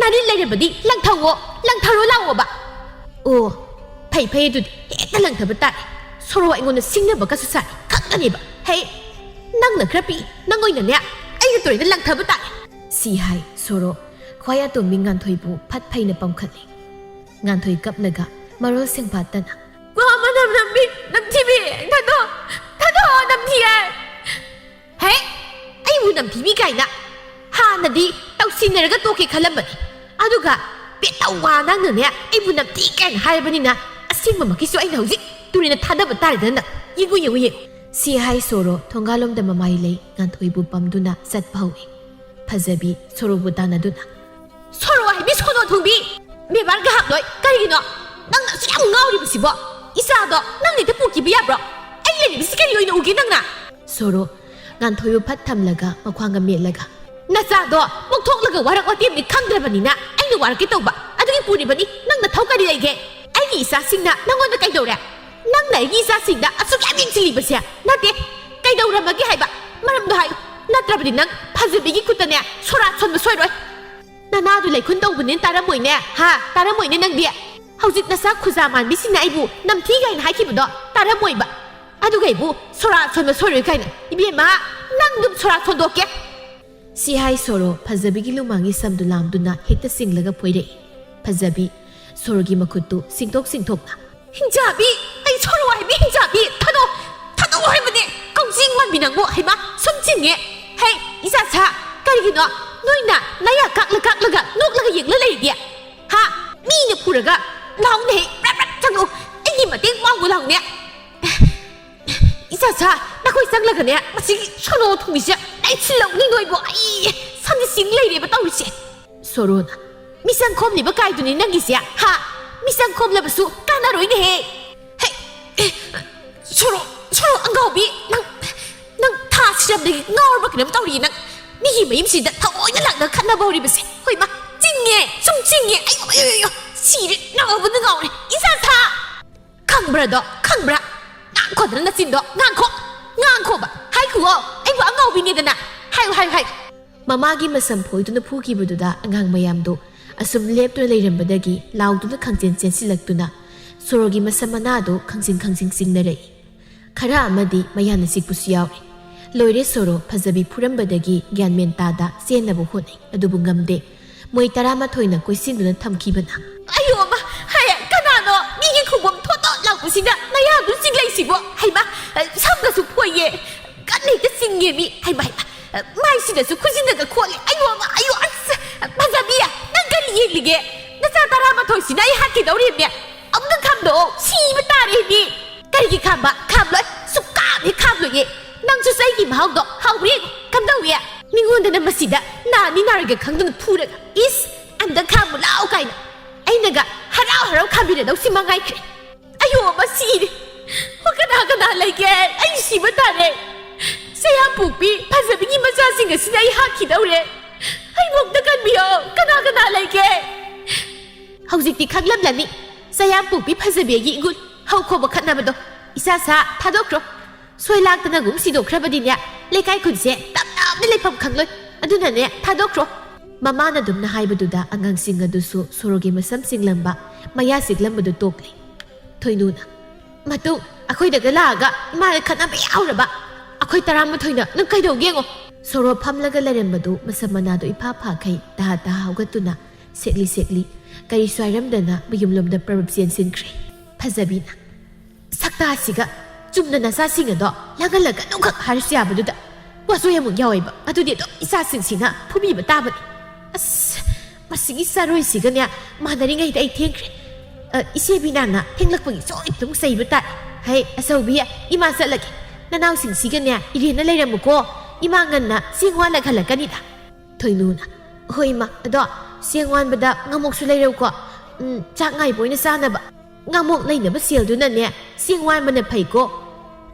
ꯅꯥꯔꯤꯟ ꯂꯩꯔꯕꯗꯤ ꯂꯪꯊꯧꯑꯣ, ꯂꯪꯊꯔꯣ ꯂꯥꯛꯑꯣꯕ꯫ ꯑꯣ, ꯐꯩ ꯐꯩ, ꯑꯗꯨꯗꯤ ꯍꯦꯛꯇ ꯂꯪꯊꯕ ꯇꯥꯔꯦ꯫ ꯁꯣꯔꯣ ꯑꯩꯉꯣꯟꯗ ꯁꯤꯡꯅꯕꯒꯁꯨ ꯁꯥꯔꯦ, ꯈꯪꯒꯅꯦꯕ꯫ ꯍꯩ, ꯅꯪꯅ ꯈꯔ ꯄꯤꯛꯏ, ꯅꯪ ꯑꯣꯏꯅꯅꯦ ꯑꯩꯒ ꯇꯨꯔꯦꯟꯗ ꯂꯪꯊꯕ ꯇꯥꯔꯦ꯫ ꯁꯤ ꯍꯥꯏ ꯁꯣꯔꯣ ꯈ꯭ꯋꯥꯏ ꯑꯇꯣꯝꯕꯤ ꯉꯥꯟꯊꯣꯏꯕꯨ ꯐꯠ ꯐꯩꯅ ꯄꯝꯈꯠꯂꯤ꯫ ꯉꯥꯟꯊꯣꯏ ꯀꯞꯂꯒ ꯃꯔꯣꯜ ꯁꯦꯡꯐꯥꯠꯇꯅ, "ꯋꯥ ꯃꯅꯝ ꯅꯝꯕꯤ, ꯅꯝꯊꯤꯕꯤ, ꯊꯥꯗꯣꯛ, ꯊꯥꯗꯣꯛꯑꯣ, ꯅꯝꯊꯤꯌꯦ!" "ꯍꯦ, ꯑꯩꯕꯨ ꯅꯝꯊꯤꯕꯤ ꯀꯥꯏꯅ? ꯍꯥꯟꯅꯗꯤ ꯇꯧꯁꯤꯟꯅꯔꯒ ꯇꯣꯛꯀꯦ ꯈꯜꯂꯝꯕꯅꯤ, ꯑꯗꯨꯒ ꯄꯦꯇꯧ ꯋꯥ ꯅꯪꯅꯅꯦ ꯑꯩꯕꯨ ꯅꯝꯊꯤ ꯀꯥꯏꯅ ꯍꯥꯏꯔꯕꯅꯤꯅ ꯑꯁꯦꯡꯕꯃꯛꯀꯤꯁꯨ ꯑꯩꯅ ꯍꯧꯖꯤꯛ ꯇꯨꯔꯦꯟꯗ ꯊꯥꯗꯕ ꯇꯥꯔꯦꯗꯅ ꯅꯪ꯫ ꯌꯦꯡꯉꯨ, ꯌꯦꯡꯉꯨ, ꯌꯦꯡꯉꯨ!" ꯁꯤ ꯍꯥꯏ ꯁꯣꯔꯣ ꯊꯣꯡꯒꯥꯜꯂꯣꯝꯗ ꯃꯃꯥꯏ ꯂꯩ ꯉꯥꯟꯊꯣꯏꯕꯨ ꯄꯝꯗꯨꯅ ꯆꯠꯄ ꯍꯧꯏ꯫ ꯐꯖꯕꯤ ꯁꯣꯔꯣꯕꯨ ꯇꯥꯟꯅꯗꯨꯅ, "ꯁꯣꯔꯣ ꯍꯥꯏꯕꯤ ꯁꯣꯅꯣ ꯊꯨꯡꯕꯤ! ꯕꯦꯕꯥꯔꯒ ꯍꯥꯞꯂꯣꯏ꯫ ꯀꯔꯤꯒꯤꯅꯣ ꯅꯪꯅ ꯑꯁꯨꯛ ꯌꯥꯝ ꯉꯥꯎꯔꯤꯕꯁꯤꯕꯣ? ꯏꯆꯥꯗꯣ ꯅꯪꯅ ꯍꯦꯛꯇ ꯄꯨꯈꯤꯕ ꯌꯥꯕ꯭ꯔꯣ? ꯑꯩ ꯂꯩꯔꯤꯕꯁꯤ ꯀꯔꯤ ꯑꯣꯏꯅ ꯎꯒꯦ ꯅꯪꯅ?" ꯁꯣꯔꯣ ꯉꯥꯟꯊꯣꯏꯕꯨ ꯐꯠ ꯊꯝꯂꯒ ꯃꯈ꯭ꯋꯥꯡꯒ ꯃꯦꯠꯂꯒ, "ꯅꯆꯥꯗꯣ ꯃꯣꯛꯊꯣꯛꯂꯒ ꯋꯥꯔꯛ ꯋꯥꯇꯦꯝꯗꯤ ꯈꯪꯗ꯭ꯔꯕꯅꯤꯅ ꯑꯩꯅ ꯋꯥꯔꯛꯀꯦ ꯇꯧꯕ ꯑꯗꯨꯒꯤ ꯄꯨꯔꯤꯕꯅꯤ꯫ ꯅꯪ ꯅꯊꯧ ꯀꯔꯤ ꯂꯩꯒꯦ? ꯑꯩꯒꯤ ꯏꯆꯥꯁꯤꯡꯅ ꯅꯪꯉꯣꯟꯗ ꯀꯩꯗꯧꯔꯦ? ꯅꯪꯅ ꯑꯩꯒꯤ ꯏꯆꯥꯁꯤꯡꯗ ꯑꯁꯨꯛ ꯌꯥꯝ ꯌꯦꯡꯁꯤꯜꯂꯤꯕꯁꯦ ꯅꯠꯇꯦ꯫ ꯀꯩꯗꯧꯔꯝꯃꯒꯦ ꯍꯥꯏꯕ ꯃꯔꯝꯗꯣ ꯍꯥꯏꯌꯨ꯫ ꯅꯠꯇ꯭ꯔꯕꯗꯤ ꯅꯪ ꯐꯖꯕꯤꯒꯤ ꯈꯨꯠꯇꯅꯦ ꯁꯣꯔꯥ ꯁꯣꯟꯕ ꯁꯣꯏꯔꯣꯏ꯫ ꯅꯅꯥꯗꯨ ꯂꯩꯈꯨꯟ ꯇꯧꯕꯅꯤꯅ ꯇꯥꯔꯝꯃꯣꯏꯅꯦ, ꯍꯥ? ꯇꯥꯔꯝꯃꯣꯏꯅꯦ ꯅꯪꯗꯤ꯫ ꯍꯧꯖꯤꯛ ꯅꯆꯥ ꯈꯨꯖꯥ ꯃꯥꯟꯕꯤꯁꯤꯡꯅ ꯑꯩꯕꯨ ꯅꯝꯊꯤ ꯀꯥꯏꯅ ꯍꯥꯏꯈꯤꯕꯗꯣ ꯇꯥꯔꯝꯃꯣꯏꯕ꯫ ꯑꯗꯨꯒ ꯑꯩꯕꯨ ꯁꯣꯔꯥ ꯁꯣꯟꯕ ꯁꯣꯏꯔꯣꯏ ꯀꯥꯏꯅ꯫ ꯏꯕꯦꯝꯃ, ꯅꯪ ꯑꯗꯨꯝ ꯁꯣꯔꯥ ꯁꯣꯟꯗꯣꯛꯀꯦ꯫" ꯁꯤ ꯍꯥꯏ ꯁꯣꯔꯣ ꯐꯖꯕꯤꯒꯤ ꯂꯨꯃꯥꯡꯒꯤ ꯁꯝꯗꯨ ꯂꯥꯝꯗꯨꯅ ꯍꯦꯛꯇ ꯆꯤꯡꯂꯒ ꯐꯣꯏꯔꯛꯏ꯫ ꯐꯖꯕꯤ ꯁꯣꯔꯣꯒꯤ ꯃꯈꯨꯠꯇꯨ ꯁꯤꯡꯊꯣꯛ ꯁꯤꯡꯊꯣꯛꯅ, "ꯍꯤꯡꯆꯥꯕꯤ! ꯑꯩ ꯁꯣꯔꯣ ꯍꯥꯏꯕꯤ ꯍꯤꯡꯆꯥꯕꯤ! ꯊꯥꯗꯣꯛ! ꯊꯥꯗꯣꯛꯑꯣ ꯍꯥꯏꯕꯅꯦ! ꯀꯧꯖꯤꯡ ꯃꯥꯟꯕꯤ ꯅꯪꯕꯨ! ꯍꯩꯃꯥ! ꯁꯨꯝ ꯆꯤꯡꯉꯦ! ꯍꯩ, ꯏꯆꯥ ꯁꯥ! ꯀꯔꯤꯒꯤꯅꯣ ꯅꯣꯏꯅ ꯅꯌꯥ ꯀꯥꯛꯂ ꯀꯥꯛꯂꯒ ꯅꯣꯛꯂꯒ ꯌꯦꯡꯂ ꯂꯩꯔꯤꯗꯤ? ꯍꯥ? ꯃꯤꯅ ꯐꯨꯔꯒ ꯂꯥꯎꯅꯦ! ꯍꯩ, ꯄ꯭ꯔꯞ ꯄ꯭ꯔꯞ ꯆꯪꯉꯨ! ꯑꯩꯒꯤ ꯃꯇꯦꯡ ꯄꯥꯡꯉꯨ ꯂꯥꯎꯅꯦ!" "ꯏꯆꯥ ꯁꯥ, ꯅꯈꯣꯏ ꯆꯪꯂꯒꯅꯦ, ꯃꯁꯤꯒꯤ ꯁꯣꯅꯣ ꯊꯨꯡꯕꯤꯁꯦ ꯅꯩꯁꯤꯜꯂꯧꯅꯤ ꯅꯣꯏꯕꯨ꯫ ꯑꯩ ꯁꯝꯁꯦ ꯁꯤꯡ ꯂꯩꯔꯦꯕ ꯇꯧꯔꯤꯁꯦ꯫" ꯁꯣꯔꯣꯅ, "ꯃꯤꯁꯪ ꯈꯣꯝꯂꯤꯕ ꯀꯥꯏꯗꯨꯅꯤ ꯅꯪꯒꯤꯁꯦ, ꯍꯥ? ꯃꯤꯁꯪ ꯈꯣꯝꯂꯕꯁꯨ ꯀꯥꯟꯅꯔꯣꯏꯅꯦꯍꯦ꯫" "ꯍꯦ, ꯍꯦ, ꯁꯣꯔꯣ, ꯁꯣꯔꯣ ꯑꯉꯥꯎꯕꯤ, ꯅꯪ, ꯅꯪ ꯊꯥ ꯁꯤꯔꯝꯗꯒꯤ ꯉꯥꯎꯔꯕ ꯀꯩꯅꯣꯝ ꯇꯧꯔꯤ ꯅꯪ꯫ ꯃꯤꯒꯤ ꯃꯌꯨꯝꯁꯤꯗ ꯊꯑꯣꯏꯅ ꯂꯥꯛꯅ ꯈꯠꯅꯕ ꯍꯧꯔꯤꯕꯁꯦ꯫ ꯍꯣꯏ ꯃꯥ, ꯆꯤꯡꯉꯦ, ꯁꯨꯝ ꯆꯤꯡꯉꯦ꯫ ꯑꯌꯣ, ꯑꯌꯣ, ꯑꯌꯣ, ꯁꯤꯔꯦ, ꯅꯥꯕꯅ ꯉꯥꯎꯔꯦ꯫ ꯏꯆꯥ ꯁꯥ!" "ꯈꯪꯕ꯭ꯔꯥꯗꯣ, ꯈꯪꯕ꯭ꯔꯥ? ꯉꯥꯡꯈꯣꯗꯅ ꯅꯆꯤꯟꯗꯣ, ꯉꯥꯡꯈꯣ, ꯉꯥꯡꯈꯣꯕ, ꯍꯥꯏꯈꯨꯑꯣ, ꯑꯩꯕꯨ ꯑꯉꯥꯎꯕꯤꯅꯦꯗꯅ, ꯍꯥꯏꯌꯨ, ꯍꯥꯏꯌꯨ, ꯍꯥꯏꯌꯨ꯫" ꯃꯃꯥꯒꯤ ꯃꯁꯝ ꯐꯣꯏꯗꯨꯅ ꯐꯨꯈꯤꯕꯗꯨꯗ ꯑꯉꯥꯡ ꯃꯌꯥꯝꯗꯣ ꯑꯁꯨꯝ ꯂꯦꯞꯇꯨꯅ ꯂꯩꯔꯝꯕꯗꯒꯤ ꯂꯥꯎꯗꯨꯅ ꯈꯪꯆꯦꯟ ꯆꯦꯟꯁꯤꯜꯂꯛꯇꯨꯅ ꯁꯣꯔꯣꯒꯤ ꯃꯁꯝ ꯃꯅꯥꯗꯨ ꯈꯪꯖꯤꯡ ꯈꯪꯖꯤꯡ ꯆꯤꯡꯅꯔꯛꯏ꯫ ꯈꯔ ꯑꯃꯗꯤ ꯃꯌꯥꯅ ꯆꯤꯛꯄꯁꯨ ꯌꯥꯎꯔꯤ꯫ ꯂꯣꯏꯔꯦ ꯁꯣꯔꯣ ꯐꯖꯕꯤ ꯐꯨꯔꯝꯕꯗꯒꯤ ꯒ꯭ꯌꯥꯟ ꯃꯦꯟ ꯇꯥꯗ ꯆꯦꯟꯅꯕ ꯍꯣꯠꯅꯩ, ꯑꯗꯨꯕꯨ ꯉꯝꯗꯦ꯫ ꯃꯣꯏ ꯇꯔꯥꯃꯥꯊꯣꯏꯅ ꯀꯣꯏꯁꯤꯟꯗꯨꯅ ꯊꯝꯈꯤꯕꯅ꯫ "ꯑꯌꯣ ꯑꯃ, ꯍꯥꯏ, ꯀꯅꯥꯅꯣ ꯃꯤꯒꯤ ꯈꯣꯡꯕꯣꯝ ꯊꯣꯠ ꯊꯣꯠ ꯂꯥꯎꯕꯁꯤꯗ ꯅꯌꯥꯗꯨ ꯆꯤꯛꯂꯛꯏꯁꯤꯕꯣ? ꯍꯩꯃꯥ, ꯁꯝꯒꯁꯨ ꯐꯣꯏꯌꯦ, ꯀꯟꯅ ꯍꯦꯛꯇ ꯆꯤꯡꯉꯦ ꯃꯤ꯫ ꯍꯩꯃꯥ, ꯍꯩꯃꯥ, ꯃꯥꯏꯁꯤꯗꯁꯨ ꯈꯨꯖꯤꯟꯅꯒ ꯈꯣꯠꯂꯦ꯫ ꯑꯌꯣ ꯑꯃ, ꯑꯌꯣ, ꯑꯁ, ꯐꯖꯕꯤ, ꯅꯪ ꯀꯔꯤ ꯌꯦꯡꯂꯤꯒꯦ? ꯅꯆꯥ ꯇꯔꯥꯃꯥꯊꯣꯏꯁꯤꯅ ꯑꯩ ꯍꯥꯠꯈꯤꯗꯧꯔꯤꯕꯅꯦ꯫ ꯑꯃꯨꯛꯇ ꯈꯥꯝꯗꯣꯛꯑꯣ, ꯁꯤꯕ ꯇꯥꯔꯦ ꯑꯩꯗꯤ꯫" "ꯀꯔꯤꯒꯤ ꯈꯥꯝꯕ? ꯈꯥꯝꯂꯣꯏ, ꯁꯨꯛꯈꯥꯝ ꯍꯦꯛ ꯈꯥꯝꯂꯣꯏꯌꯦ꯫ ꯅꯪꯁꯨ ꯆꯩꯒꯤ ꯃꯍꯥꯎꯗꯣ ꯍꯥꯎꯕ꯭ꯔꯥ ꯌꯦꯡꯉꯨ꯫ ꯀꯝꯗꯧꯏ? ꯑꯩꯉꯣꯟꯗꯅ ꯃꯁꯤꯗ ꯅꯥꯅꯤ ꯅꯥꯔꯣꯏꯒ ꯈꯪꯗꯅ ꯐꯨꯔꯒ, "ꯏꯁ, ꯑꯝꯇ ꯈꯥꯝꯃꯨ ꯂꯥꯎ" ꯀꯥꯏꯅ ꯑꯩꯅꯒ ꯍꯔꯥꯎ ꯍꯔꯥꯎ ꯈꯥꯝꯕꯤꯔꯗꯧꯁꯤ ꯃꯉꯥꯏꯈ꯭ꯔꯦ꯫ ꯑꯌꯣ, ꯃꯁꯤꯗꯤ꯫ ꯍꯣ, ꯀꯅꯥ ꯀꯅꯥ ꯂꯩꯒꯦ? ꯑꯩ ꯁꯤꯕ ꯇꯥꯔꯦ꯫ ꯁꯌꯥꯝꯄꯣꯛꯄꯤ ꯐꯖꯕꯤꯒꯤ ꯃꯆꯥꯁꯤꯡ ꯑꯁꯤꯅ ꯑꯩ ꯍꯥꯠꯈꯤꯗꯧꯔꯦ꯫ ꯑꯩꯕꯨ ꯑꯝꯇ ꯀꯟꯕꯤꯌꯣ꯫ ꯀꯅꯥ ꯀꯅꯥ ꯂꯩꯒꯦ? ꯍꯧꯖꯤꯛꯇꯤ ꯈꯪꯂꯝꯂꯅꯤ꯫ ꯁꯌꯥꯝꯄꯣꯛꯄꯤ ꯐꯖꯕꯤꯒꯤ ꯏꯒꯨꯟ꯫ ꯍꯧꯈꯣꯕ ꯈꯠꯅꯕꯗꯣ꯫ ꯏꯁꯥ ꯁꯥ ꯊꯥꯗꯣꯛꯈ꯭ꯔꯣ꯫ ꯁꯣꯏ ꯂꯥꯛꯇꯅꯒꯨꯝ ꯁꯤꯗꯣꯛꯈ꯭ꯔꯕꯗꯤꯅꯦ, ꯂꯩꯀꯥꯏ ꯈꯨꯟꯁꯦ ꯇꯞꯅ ꯂꯩꯐꯝ ꯈꯪꯂꯣꯏ꯫ ꯑꯗꯨꯅꯅꯦ, ꯊꯥꯗꯣꯛꯈ꯭ꯔꯣ꯫ ꯃꯃꯥꯅ ꯑꯗꯨꯝꯅ ꯍꯥꯏꯕꯗꯨꯗ ꯑꯉꯥꯡꯁꯤꯡ ꯑꯗꯨꯁꯨ ꯁꯣꯔꯣꯒꯤ ꯃꯁꯝ ꯁꯤꯡꯂꯝꯕ, ꯃꯌꯥ ꯁꯤꯛꯂꯝꯕꯗꯨ ꯇꯣꯛꯂꯦ꯫ ꯊꯣꯏꯅꯨꯅ, "ꯃꯇꯨꯡ ꯑꯩꯈꯣꯏꯗꯒ ꯂꯥꯛꯑꯒ ꯏꯃꯥꯒ ꯈꯠꯅꯕ ꯌꯥꯎꯔꯕ, ꯑꯩꯈꯣꯏ ꯇꯔꯥꯃꯥꯊꯣꯏꯅ ꯅꯪ ꯀꯩꯗꯧꯒꯦ ꯌꯦꯡꯉꯣ!" ꯁꯣꯔꯣ ꯐꯝꯂꯒ ꯂꯩꯔꯝꯕꯗꯨ ꯃꯁꯝ ꯃꯅꯥꯗꯨ ꯏꯐꯥ ꯐꯥꯈꯩ ꯇꯍꯥ ꯇꯍꯥ ꯍꯧꯒꯠꯇꯨꯅ ꯁꯦꯛꯂꯤ ꯁꯦꯛꯂꯤ ꯀꯔꯤꯁꯨ ꯍꯥꯏꯔꯝꯗꯅ ꯃꯌꯨꯝꯂꯣꯝꯗ ꯄ꯭ꯔꯕꯞ ꯆꯦꯟꯁꯤꯟꯈ꯭ꯔꯦ꯫ ꯐꯖꯕꯤꯅ, "ꯁꯛꯇꯥꯁꯤꯒ ꯆꯨꯝꯅ ꯅꯆꯥꯁꯤꯡ ꯑꯗꯣ ꯂꯥꯡꯍꯜꯂꯒꯅꯨꯈꯛ ꯍꯥꯏꯔꯁꯨ ꯌꯥꯕꯗꯨꯗ ꯋꯥꯆꯣꯏ ꯑꯃꯨꯛ ꯌꯥꯎꯋꯦꯕ, ꯑꯗꯨꯗꯤ ꯑꯗꯨꯝ ꯏꯆꯥꯁꯤꯡꯁꯤꯅ ꯐꯨꯕꯤꯕ ꯇꯥꯕꯅꯤ꯫ ꯑꯁ, ꯃꯁꯤꯒꯤ ꯆꯥꯔꯣꯏꯁꯤꯒꯅꯦ ꯃꯥꯟꯅꯔꯤꯉꯩꯗ ꯑꯩ ꯊꯦꯡꯈ꯭ꯔꯦ꯫ ꯑ, ꯏꯆꯦ ꯕꯤꯅꯥꯅ ꯊꯦꯡꯂꯛꯄꯒꯤ ꯁꯣꯏꯗꯅ ꯑꯃꯨꯛ ꯆꯩꯕ ꯇꯥꯔꯦ꯫ ꯍꯩ, ꯑꯆꯧꯕꯤ, ꯏꯃꯥ ꯆꯠꯂꯒꯦ꯫ ꯅꯅꯥꯎꯁꯤꯡꯁꯤꯒꯅꯦ ꯏꯔꯦꯟꯅ ꯂꯩꯔꯝꯃꯨꯀꯣ꯫ ꯏꯃꯥ ꯉꯟꯅ ꯆꯦꯡ ꯋꯥꯜꯂꯒ ꯍꯜꯂꯛꯀꯅꯤꯗ꯫" ꯊꯣꯏꯅꯨꯅ, "ꯍꯣꯏ ꯏꯃꯥ, ꯑꯗꯣ ꯆꯦꯡ ꯋꯥꯟꯕꯗ ꯉꯥꯃꯣꯛꯁꯨ ꯂꯩꯔꯧꯀꯣ꯫ ꯎꯝ, ꯆꯥꯛ ꯉꯥꯏꯕ ꯑꯣꯏꯅ ꯆꯥꯅꯕ꯫ ꯉꯥꯃꯣꯛ ꯂꯩꯅꯕ ꯁꯦꯜꯗꯨꯅꯅꯦ ꯆꯦꯡ ꯋꯥꯟꯕꯅ ꯐꯩꯀꯣ꯫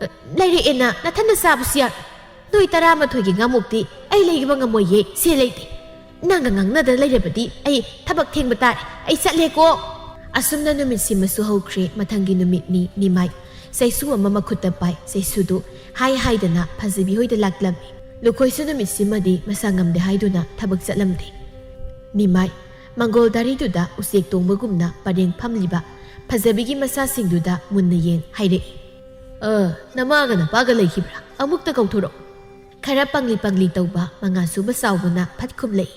ꯑ, ꯂꯩꯔꯛꯑꯦꯅ ꯅꯊꯟꯗ ꯆꯥꯕꯁꯨ ꯌꯥꯔꯣꯏ꯫ ꯅꯣꯏ ꯇꯔꯥꯃꯥꯊꯣꯏꯒꯤ ꯉꯥꯃꯣꯛꯇꯤ ꯑꯩ ꯂꯩꯕ ꯉꯝꯃꯣꯏꯌꯦ, ꯁꯦꯜ ꯂꯩꯇꯦ꯫ ꯅꯪꯒ ꯉꯥꯡꯅꯗꯅ ꯂꯩꯔꯕꯗꯤ ꯑꯩ ꯊꯕꯛ ꯊꯦꯡꯕ ꯇꯥꯔꯦ꯫ ꯑꯩ ꯆꯠꯂꯦꯀꯣ꯫" ꯑꯁꯨꯝꯅ ꯅꯨꯃꯤꯠ ꯁꯤꯃꯁꯨ ꯍꯧꯈ꯭ꯔꯦ꯫ ꯃꯊꯪꯒꯤ ꯅꯨꯃꯤꯠꯅꯤ꯫ ꯅꯤꯃꯥꯏ꯫ ꯆꯩꯁꯨ ꯑꯃ ꯃꯈꯨꯠꯇ ꯄꯥꯏ꯫ ꯆꯩꯁꯨꯗꯨ ꯍꯥꯏ ꯍꯥꯏꯗꯅ ꯐꯖꯕꯤ ꯍꯣꯏꯗ ꯂꯥꯛꯂꯝꯃꯤ꯫ ꯂꯨꯈꯣꯏꯁꯨ ꯅꯨꯃꯤꯠꯁꯤꯃꯗꯤ ꯃꯁꯥ ꯉꯝꯗꯦ ꯍꯥꯏꯗꯨꯅ ꯊꯕꯛ ꯆꯠꯂꯝꯗꯦ꯫ ꯅꯤꯃꯥꯏ꯫ ꯃꯪꯒꯣꯜ ꯗꯥꯔꯤꯗꯨꯗ ꯎꯆꯦꯛ ꯇꯣꯡꯕꯒꯨꯝꯅ ꯄꯔꯦꯡ ꯐꯝꯂꯤꯕ ꯐꯖꯕꯤꯒꯤ ꯃꯆꯥꯁꯤꯡꯗꯨꯗ ꯃꯨꯟꯅ ꯌꯦꯡ ꯍꯥꯏꯔꯛꯏ, "ꯑ, ꯅꯃꯥꯒ ꯅꯄꯥꯒ ꯂꯩꯈꯤꯕ꯭ꯔꯥ? ꯑꯃꯨꯛꯇ ꯀꯧꯊꯣꯔꯛꯎ꯫" ꯈꯔ ꯄꯪꯂꯤ ꯄꯪꯂꯤ ꯇꯧꯕ ꯃꯉꯥꯁꯨꯕ ꯆꯥꯎꯕꯅ ꯐꯠ ꯈꯨꯝꯂꯛꯏ,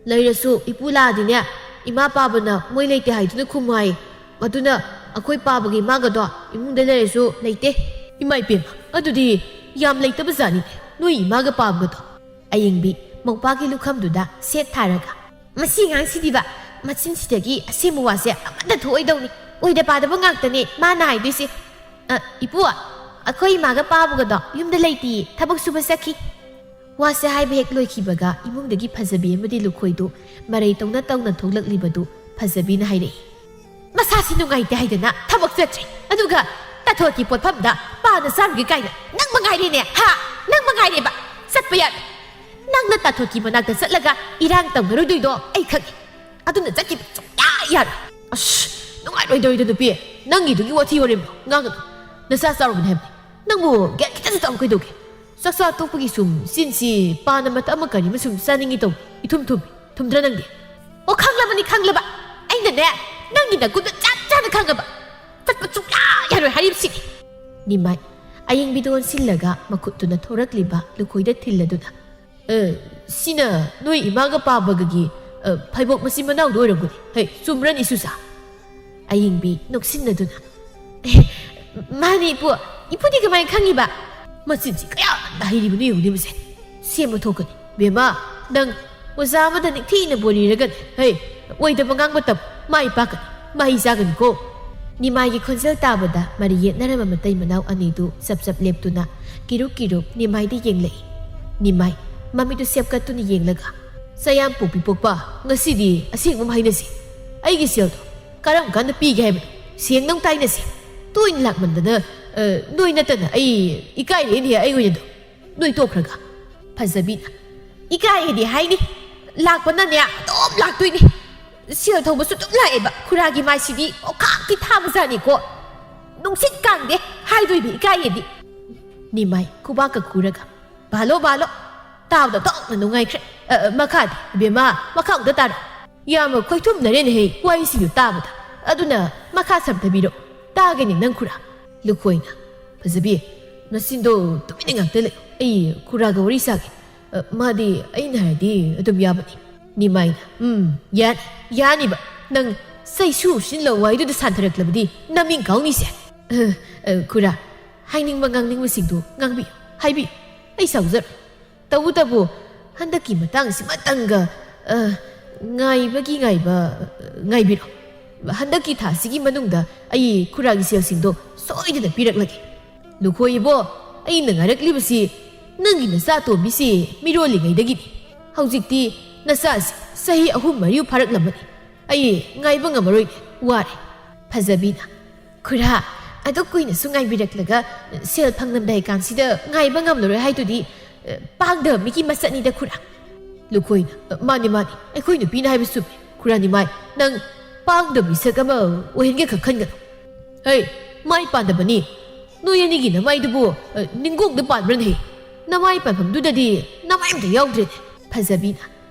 "ꯂꯩꯔꯁꯨ ꯏꯄꯨ ꯂꯥꯛꯑꯗꯤꯅꯦ, ꯏꯃꯥ ꯄꯥꯕꯅ ꯃꯣꯏ ꯂꯩꯇꯦ ꯍꯥꯏꯗꯨꯅ ꯈꯨꯝꯃꯨ ꯍꯥꯏ꯫ ꯑꯗꯨꯅ ꯑꯩꯈꯣꯏ ꯄꯥꯕꯒꯤ ꯏꯃꯥꯒꯗꯣ ꯏꯃꯨꯡꯗ ꯂꯩꯔꯁꯨ ꯂꯩꯇꯦ꯫" "ꯏꯃꯥ ꯏꯄꯦꯝꯃ, ꯑꯗꯨꯗꯤ ꯌꯥꯝ ꯂꯩꯇꯕ ꯖꯥꯠꯅꯤꯅꯦ, ꯅꯣꯏ ꯏꯃꯥꯒ ꯄꯥꯕꯒꯗꯣ꯫" ꯑꯌꯤꯡꯕꯤ ꯃꯧꯄꯥꯒꯤ ꯂꯨꯈꯝꯗꯨꯗ ꯁꯦꯠ ꯊꯥꯔꯒ, "ꯃꯁꯤ ꯑꯉꯥꯡꯁꯤꯗꯤꯕ ꯃꯆꯤꯟꯁꯤꯗꯒꯤ ꯑꯁꯦꯡꯕ ꯋꯥꯁꯦ ꯑꯃꯠꯇ ꯊꯣꯛꯑꯣꯏꯗꯧꯅꯤ꯫ ꯑꯣꯏꯗ ꯄꯥꯗꯕ ꯉꯥꯛꯇꯅꯦ ꯃꯥꯅ ꯍꯥꯏꯗꯣꯏꯁꯦ꯫ ꯑ, ꯏꯄꯨ, ꯑꯩꯈꯣꯏ ꯏꯃꯥꯒ ꯄꯥꯕꯒꯗꯣ ꯌꯨꯝꯗ ꯂꯩꯇꯤꯌꯦ, ꯊꯕꯛ ꯁꯨꯕ ꯆꯠꯈꯤ꯫" ꯋꯥꯁꯦ ꯍꯥꯏꯕ ꯍꯦꯛ ꯂꯣꯏꯈꯤꯕꯒ ꯏꯃꯨꯡꯗꯒꯤ ꯐꯖꯕꯤ ꯑꯃꯗꯤ ꯂꯨꯈꯣꯏꯗꯨ ꯃꯔꯩ ꯇꯧꯅ ꯇꯧꯅ ꯊꯣꯛꯂꯛꯂꯤꯕꯗꯨ ꯐꯖꯕꯤꯅ ꯍꯥꯏꯔꯛꯏ꯫ "ꯃꯁꯥꯁꯤ ꯅꯨꯡꯉꯥꯏꯇꯦ ꯍꯥꯏꯗꯅ ꯊꯕꯛ ꯆꯠꯇ꯭ꯔꯦ, ꯑꯗꯨꯒ ꯇꯥꯊꯣꯠꯀꯤ ꯄꯣꯠꯐꯝꯗ ꯄꯥꯅ ꯆꯥꯔꯨꯒꯦ ꯀꯥꯏꯅ ꯅꯪ ꯃꯉꯥꯏꯔꯦꯅꯦ, ꯍꯥ? ꯅꯪ ꯃꯉꯥꯏꯔꯦꯕ꯫ ꯆꯠꯄ ꯌꯥꯔꯣꯏ꯫ ꯅꯪꯅ ꯇꯥꯊꯣꯠꯀꯤ ꯃꯅꯥꯛꯇ ꯆꯠꯂꯒ ꯏꯔꯥꯡ ꯇꯧꯅꯔꯣꯏꯗꯣꯏꯗꯣ ꯑꯩ ꯈꯪꯉꯤ꯫ ꯑꯗꯨꯅ ꯆꯠꯈꯤꯕ ꯁꯨꯡꯌꯥ ꯌꯥꯔꯣꯏ꯫" "ꯑꯁ, ꯅꯨꯡꯉꯥꯏꯔꯣꯏꯗꯧꯔꯤꯗ ꯅꯨꯄꯤ꯫ ꯅꯪꯒꯤꯗꯨꯒꯤ ꯋꯥꯊꯤ ꯋꯥꯔꯦꯝꯗꯣ ꯉꯥꯡꯒꯅꯨ꯫ ꯅꯆꯥ ꯆꯥꯎꯔꯕꯅꯦ ꯍꯥꯏꯕꯅꯤ꯫ ꯅꯪꯕꯨ ꯒ꯭ꯌꯥꯟ ꯈꯤꯇꯪ ꯇꯥꯎ ꯀꯩꯗꯧꯒꯦ? ꯆꯥꯛꯆꯥ ꯇꯣꯛꯄꯒꯤ ꯁꯨꯝ ꯆꯤꯟꯁꯤ ꯄꯥꯅ ꯃꯇꯝ ꯑꯃ ꯀꯔꯤ ꯑꯃ ꯁꯨꯝ ꯆꯥꯅꯤꯡꯉꯤ ꯇꯧ꯫ ꯏꯊꯨꯝ ꯊꯨꯝꯃꯤ꯫ ꯊꯨꯝꯗ꯭ꯔ ꯅꯪꯗꯤ?" "ꯑꯣ, ꯈꯪꯂꯕꯅꯤ, ꯈꯪꯂꯕ꯫ ꯑꯩꯅꯅꯦ, ꯅꯪꯒꯤ ꯅꯒꯨꯟꯗꯣ ꯆꯞ ꯆꯥꯅ ꯈꯪꯉꯕ꯫ ꯆꯠꯄ ꯁꯨꯡꯌꯥ ꯌꯥꯔꯣꯏ ꯍꯥꯏꯔꯤꯕꯁꯤꯅꯤ꯫" ꯅꯤꯃꯥꯏ ꯑꯌꯤꯡꯕꯤꯗ ꯑꯣꯟꯁꯤꯜꯂꯒ ꯃꯈꯨꯠꯇꯨꯅ ꯊꯣꯔꯛꯂꯤꯕ ꯂꯨꯈꯣꯏꯗ ꯊꯤꯜꯂꯗꯨꯅ, "ꯑ, ꯁꯤꯅ ꯅꯣꯏ ꯏꯃꯥꯒ ꯄꯥꯕꯒꯒꯤ, ꯑ, ꯐꯩꯕꯣꯛ ꯃꯆꯤꯟ ꯃꯅꯥꯎꯗꯣ ꯑꯣꯏꯔꯝꯒꯅꯤ꯫ ꯍꯩ, ꯆꯨꯝꯕ꯭ꯔꯅꯤ, ꯁꯨꯁꯥ?" ꯑꯌꯤꯡꯕꯤ ꯅꯣꯛꯁꯤꯟꯅꯗꯨꯅ, "ꯑꯦ, ꯃꯥꯅꯤ, ꯏꯄꯨ꯫ ꯏꯄꯨꯗꯤ ꯀꯃꯥꯏꯅ ꯈꯪꯉꯤꯕ?" "ꯃꯆꯤꯟꯁꯤ ꯀꯌꯥꯗ ꯍꯩꯔꯤꯕꯅꯣ ꯌꯦꯡꯉꯨꯅꯦ ꯃꯁꯦ꯫ ꯁꯦꯝꯕ ꯊꯣꯛꯀꯅꯤ꯫ ꯕꯦꯝꯃ, ꯅꯪ ꯑꯣꯖꯥ ꯑꯃꯗ ꯅꯤꯡꯊꯤꯅ ꯕꯣꯔꯤꯔꯒꯅꯤ꯫ ꯍꯩ, ꯑꯣꯏꯗꯕ ꯉꯥꯡꯕ ꯇꯝ꯫ ꯃꯥꯏ ꯄꯥꯛꯀꯅꯤ꯫ ꯃꯍꯩ ꯆꯥꯒꯅꯤꯀꯣ꯫" ꯅꯤꯃꯥꯏꯒꯤ ꯈꯣꯟꯖꯦꯜ ꯇꯥꯕꯗ ꯃꯔꯩ ꯌꯦꯠꯅꯔꯝꯕ ꯃꯇꯩ ꯃꯅꯥꯎ ꯑꯅꯤꯗꯨ ꯆꯞ ꯆꯞ ꯂꯦꯞꯇꯨꯅ ꯀꯤꯔꯨꯛ ꯀꯤꯔꯨꯛ ꯅꯤꯃꯥꯏꯗ ꯌꯦꯡꯂꯛꯏ꯫ ꯅꯤꯃꯥꯏ ꯃꯃꯤꯠꯇꯨ ꯁꯦꯞꯀꯠꯇꯨꯅ ꯌꯦꯡꯂꯒ, "ꯆꯌꯥꯝ ꯄꯣꯛꯄꯤ ꯄꯣꯛꯄ, ꯉꯁꯤꯗꯤ ꯑꯁꯦꯡꯕ ꯑꯃ ꯍꯥꯏꯅꯁꯤ꯫ ꯑꯩꯒꯤ ꯁꯦꯜꯗꯣ ꯀꯔꯝ ꯀꯥꯟꯗ ꯄꯤꯒꯦ ꯍꯥꯏꯕꯅꯣ? ꯁꯦꯡꯅ ꯑꯃꯨꯛ ꯇꯥꯏꯅꯁꯤ꯫ ꯇꯣꯏꯅ ꯂꯥꯛꯃꯟꯗꯅ, ꯑ, ꯅꯣꯏ ꯅꯠꯇꯅ ꯑꯩ ꯏꯀꯥꯏꯔꯦꯅꯦ ꯑꯩ ꯑꯣꯏꯅ ꯑꯗꯨꯝ꯫ ꯅꯣꯏ ꯇꯣꯛꯈ꯭ꯔꯒ꯫" ꯐꯖꯕꯤꯅ, "ꯏꯀꯥꯏꯌꯦꯗꯤ ꯍꯥꯏꯅꯤ꯫ ꯂꯥꯛꯄꯅꯅꯦ ꯑꯗꯨꯝ ꯂꯥꯛꯇꯣꯏꯅꯤ꯫ ꯁꯦꯜ ꯊꯧꯕꯁꯨ ꯑꯗꯨꯝ ꯂꯥꯛꯑꯦꯕ꯫ ꯈꯨꯔꯥꯒꯤ ꯃꯥꯏꯁꯤꯗꯤ ꯑꯣꯈꯥꯛꯇꯤ ꯊꯥꯕꯖꯥꯠꯅꯤꯀꯣ꯫ ꯅꯨꯡꯁꯤꯠ ꯀꯥꯡꯗꯦ ꯍꯥꯏꯗꯣꯏꯅꯤ ꯏꯀꯥꯏꯌꯦꯗꯤ꯫" ꯅꯤꯃꯥꯏ ꯈꯨꯕꯥꯛꯀ ꯈꯨꯔꯒ, "ꯕꯥꯂꯣ, ꯕꯥꯂꯣ, ꯇꯥꯕꯗ ꯊꯣꯛꯅ ꯅꯨꯡꯉꯥꯏꯈ꯭ꯔꯦ꯫ ꯑ, ꯑ, ꯃꯈꯥꯗꯤ, ꯏꯕꯦꯝꯃ, ꯃꯈꯥ ꯑꯝꯇ ꯇꯥꯔꯣ꯫ ꯌꯥꯝꯅ ꯈꯣꯏꯊꯨꯝꯅꯔꯦꯅꯦꯍꯦ ꯋꯥꯔꯤꯁꯤꯡꯗꯨ ꯇꯥꯕꯗ꯫ ꯑꯗꯨꯅ ꯃꯈꯥ ꯁꯝꯊꯕꯤꯔꯣ꯫ ꯇꯥꯒꯦꯅꯦ ꯅꯪ ꯈꯨꯔꯥ꯫" ꯂꯨꯈꯣꯏꯅ, "ꯐꯖꯕꯤ, ꯅꯆꯤꯟꯗꯣ ꯇꯨꯃꯤꯟꯅ ꯉꯥꯛꯇ ꯂꯩꯌꯨ꯫ ꯑꯩ ꯈꯨꯔꯥꯒ ꯋꯥꯔꯤ ꯁꯥꯒꯦ꯫ ꯑ, ꯃꯥꯗꯤ ꯑꯩꯅ ꯍꯥꯏꯔꯗꯤ ꯑꯗꯨꯝ ꯌꯥꯕꯅꯤ꯫" ꯅꯤꯃꯥꯏꯅ, "ꯎꯝ, ꯌꯥꯅꯤ, ꯌꯥꯅꯤꯕ꯫ ꯅꯪ ꯆꯩꯁꯨ ꯎꯁꯤꯟꯂꯧ ꯋꯥꯏꯗꯨꯗ ꯁꯥꯟꯊꯔꯛꯂꯕꯗꯤ ꯅꯃꯤꯡ ꯀꯥꯎꯅꯤꯁꯦ꯫" "ꯑ, ꯑ, ꯈꯨꯔꯥ, ꯍꯥꯏꯅꯤꯡꯕ ꯉꯥꯡꯅꯤꯡꯕꯁꯤꯡꯗꯨ ꯉꯥꯡꯕꯤꯌꯨ, ꯍꯥꯏꯕꯤꯌꯨ꯫ ꯑꯩ ꯁꯥꯎꯖꯔꯣꯏ꯫ ꯇꯧꯕꯇꯕꯨ ꯍꯟꯗꯛꯀꯤ ꯃꯇꯥꯡꯁꯤꯃꯇꯪꯒ, ꯑ, ꯉꯥꯏꯕꯒꯤ ꯉꯥꯏꯕ, ꯑ, ꯉꯥꯏꯕꯤꯔꯣ꯫ ꯍꯟꯗꯛꯀꯤ ꯊꯥꯁꯤꯒꯤ ꯃꯅꯨꯡꯗ ꯑꯩ ꯈꯨꯔꯥꯒꯤ ꯁꯦꯜꯁꯤꯡꯗꯣ ꯁꯣꯏꯗꯅ ꯄꯤꯔꯛꯂꯒꯦ꯫" "ꯂꯨꯈꯣꯏ ꯏꯕꯣ, ꯑꯩꯅ ꯉꯥꯏꯔꯛꯂꯤꯕꯁꯤ ꯅꯪꯒꯤ ꯅꯆꯥ ꯇꯣꯝꯕꯤꯁꯤ ꯃꯤꯔꯣꯜꯂꯤꯉꯩꯗꯒꯤꯅꯤ꯫ ꯍꯧꯖꯤꯛꯇꯤ ꯅꯆꯥꯁꯤ ꯆꯍꯤ ꯑꯍꯨꯝ ꯃꯔꯤ ꯐꯥꯔꯛꯂꯝꯃꯅꯤ꯫ ꯑꯩ ꯉꯥꯏꯕ ꯉꯝꯃꯔꯣꯏꯅꯦ, ꯋꯥꯔꯦ꯫" ꯐꯖꯕꯤꯅ, "ꯈꯨꯔꯥ, ꯑꯗꯨꯛ ꯀꯨꯏꯅꯁꯨ ꯉꯥꯏꯕꯤꯔꯛꯂꯒ ꯁꯦꯜ ꯐꯪꯂꯝꯗꯥꯏ ꯀꯥꯟꯁꯤꯗ ꯉꯥꯏꯕ ꯉꯝꯂꯔꯣꯏ ꯍꯥꯏꯗꯨꯗꯤ, ꯑ, ꯄꯥꯡꯗꯕ ꯃꯤꯒꯤ ꯃꯁꯛꯅꯤꯗ ꯈꯨꯔꯥ꯫" ꯂꯨꯈꯣꯏꯅ, "ꯑ, ꯃꯥꯅꯤ, ꯃꯥꯅꯤ, ꯑꯩꯈꯣꯏ ꯅꯨꯄꯤꯅ ꯍꯥꯏꯕ ꯆꯨꯝꯃꯤ꯫ ꯈꯨꯔꯥ ꯅꯤꯃꯥꯏ, ꯅꯪ ꯄꯥꯡꯗꯕ ꯃꯤꯁꯛ ꯑꯃ ꯑꯣꯏꯍꯟꯒꯦ ꯈꯛ ꯈꯟꯒꯅꯨ꯫ ꯍꯩ, ꯃꯥꯏ ꯄꯥꯟꯗꯕꯅꯤ꯫ ꯅꯣꯏ ꯑꯅꯤꯒꯤ ꯅꯃꯥꯏꯗꯨꯕꯨ, ꯑ, ꯅꯤꯡꯒꯣꯡꯗ ꯄꯥꯟꯕ꯭ꯔꯅꯦ? ꯅꯃꯥꯏ ꯄꯥꯟꯐꯝꯗꯨꯗꯗꯤ ꯅꯃꯥꯏ ꯑꯝꯇ ꯌꯥꯎꯗ꯭ꯔꯦꯅꯦ꯫" ꯐꯖꯕꯤꯅ,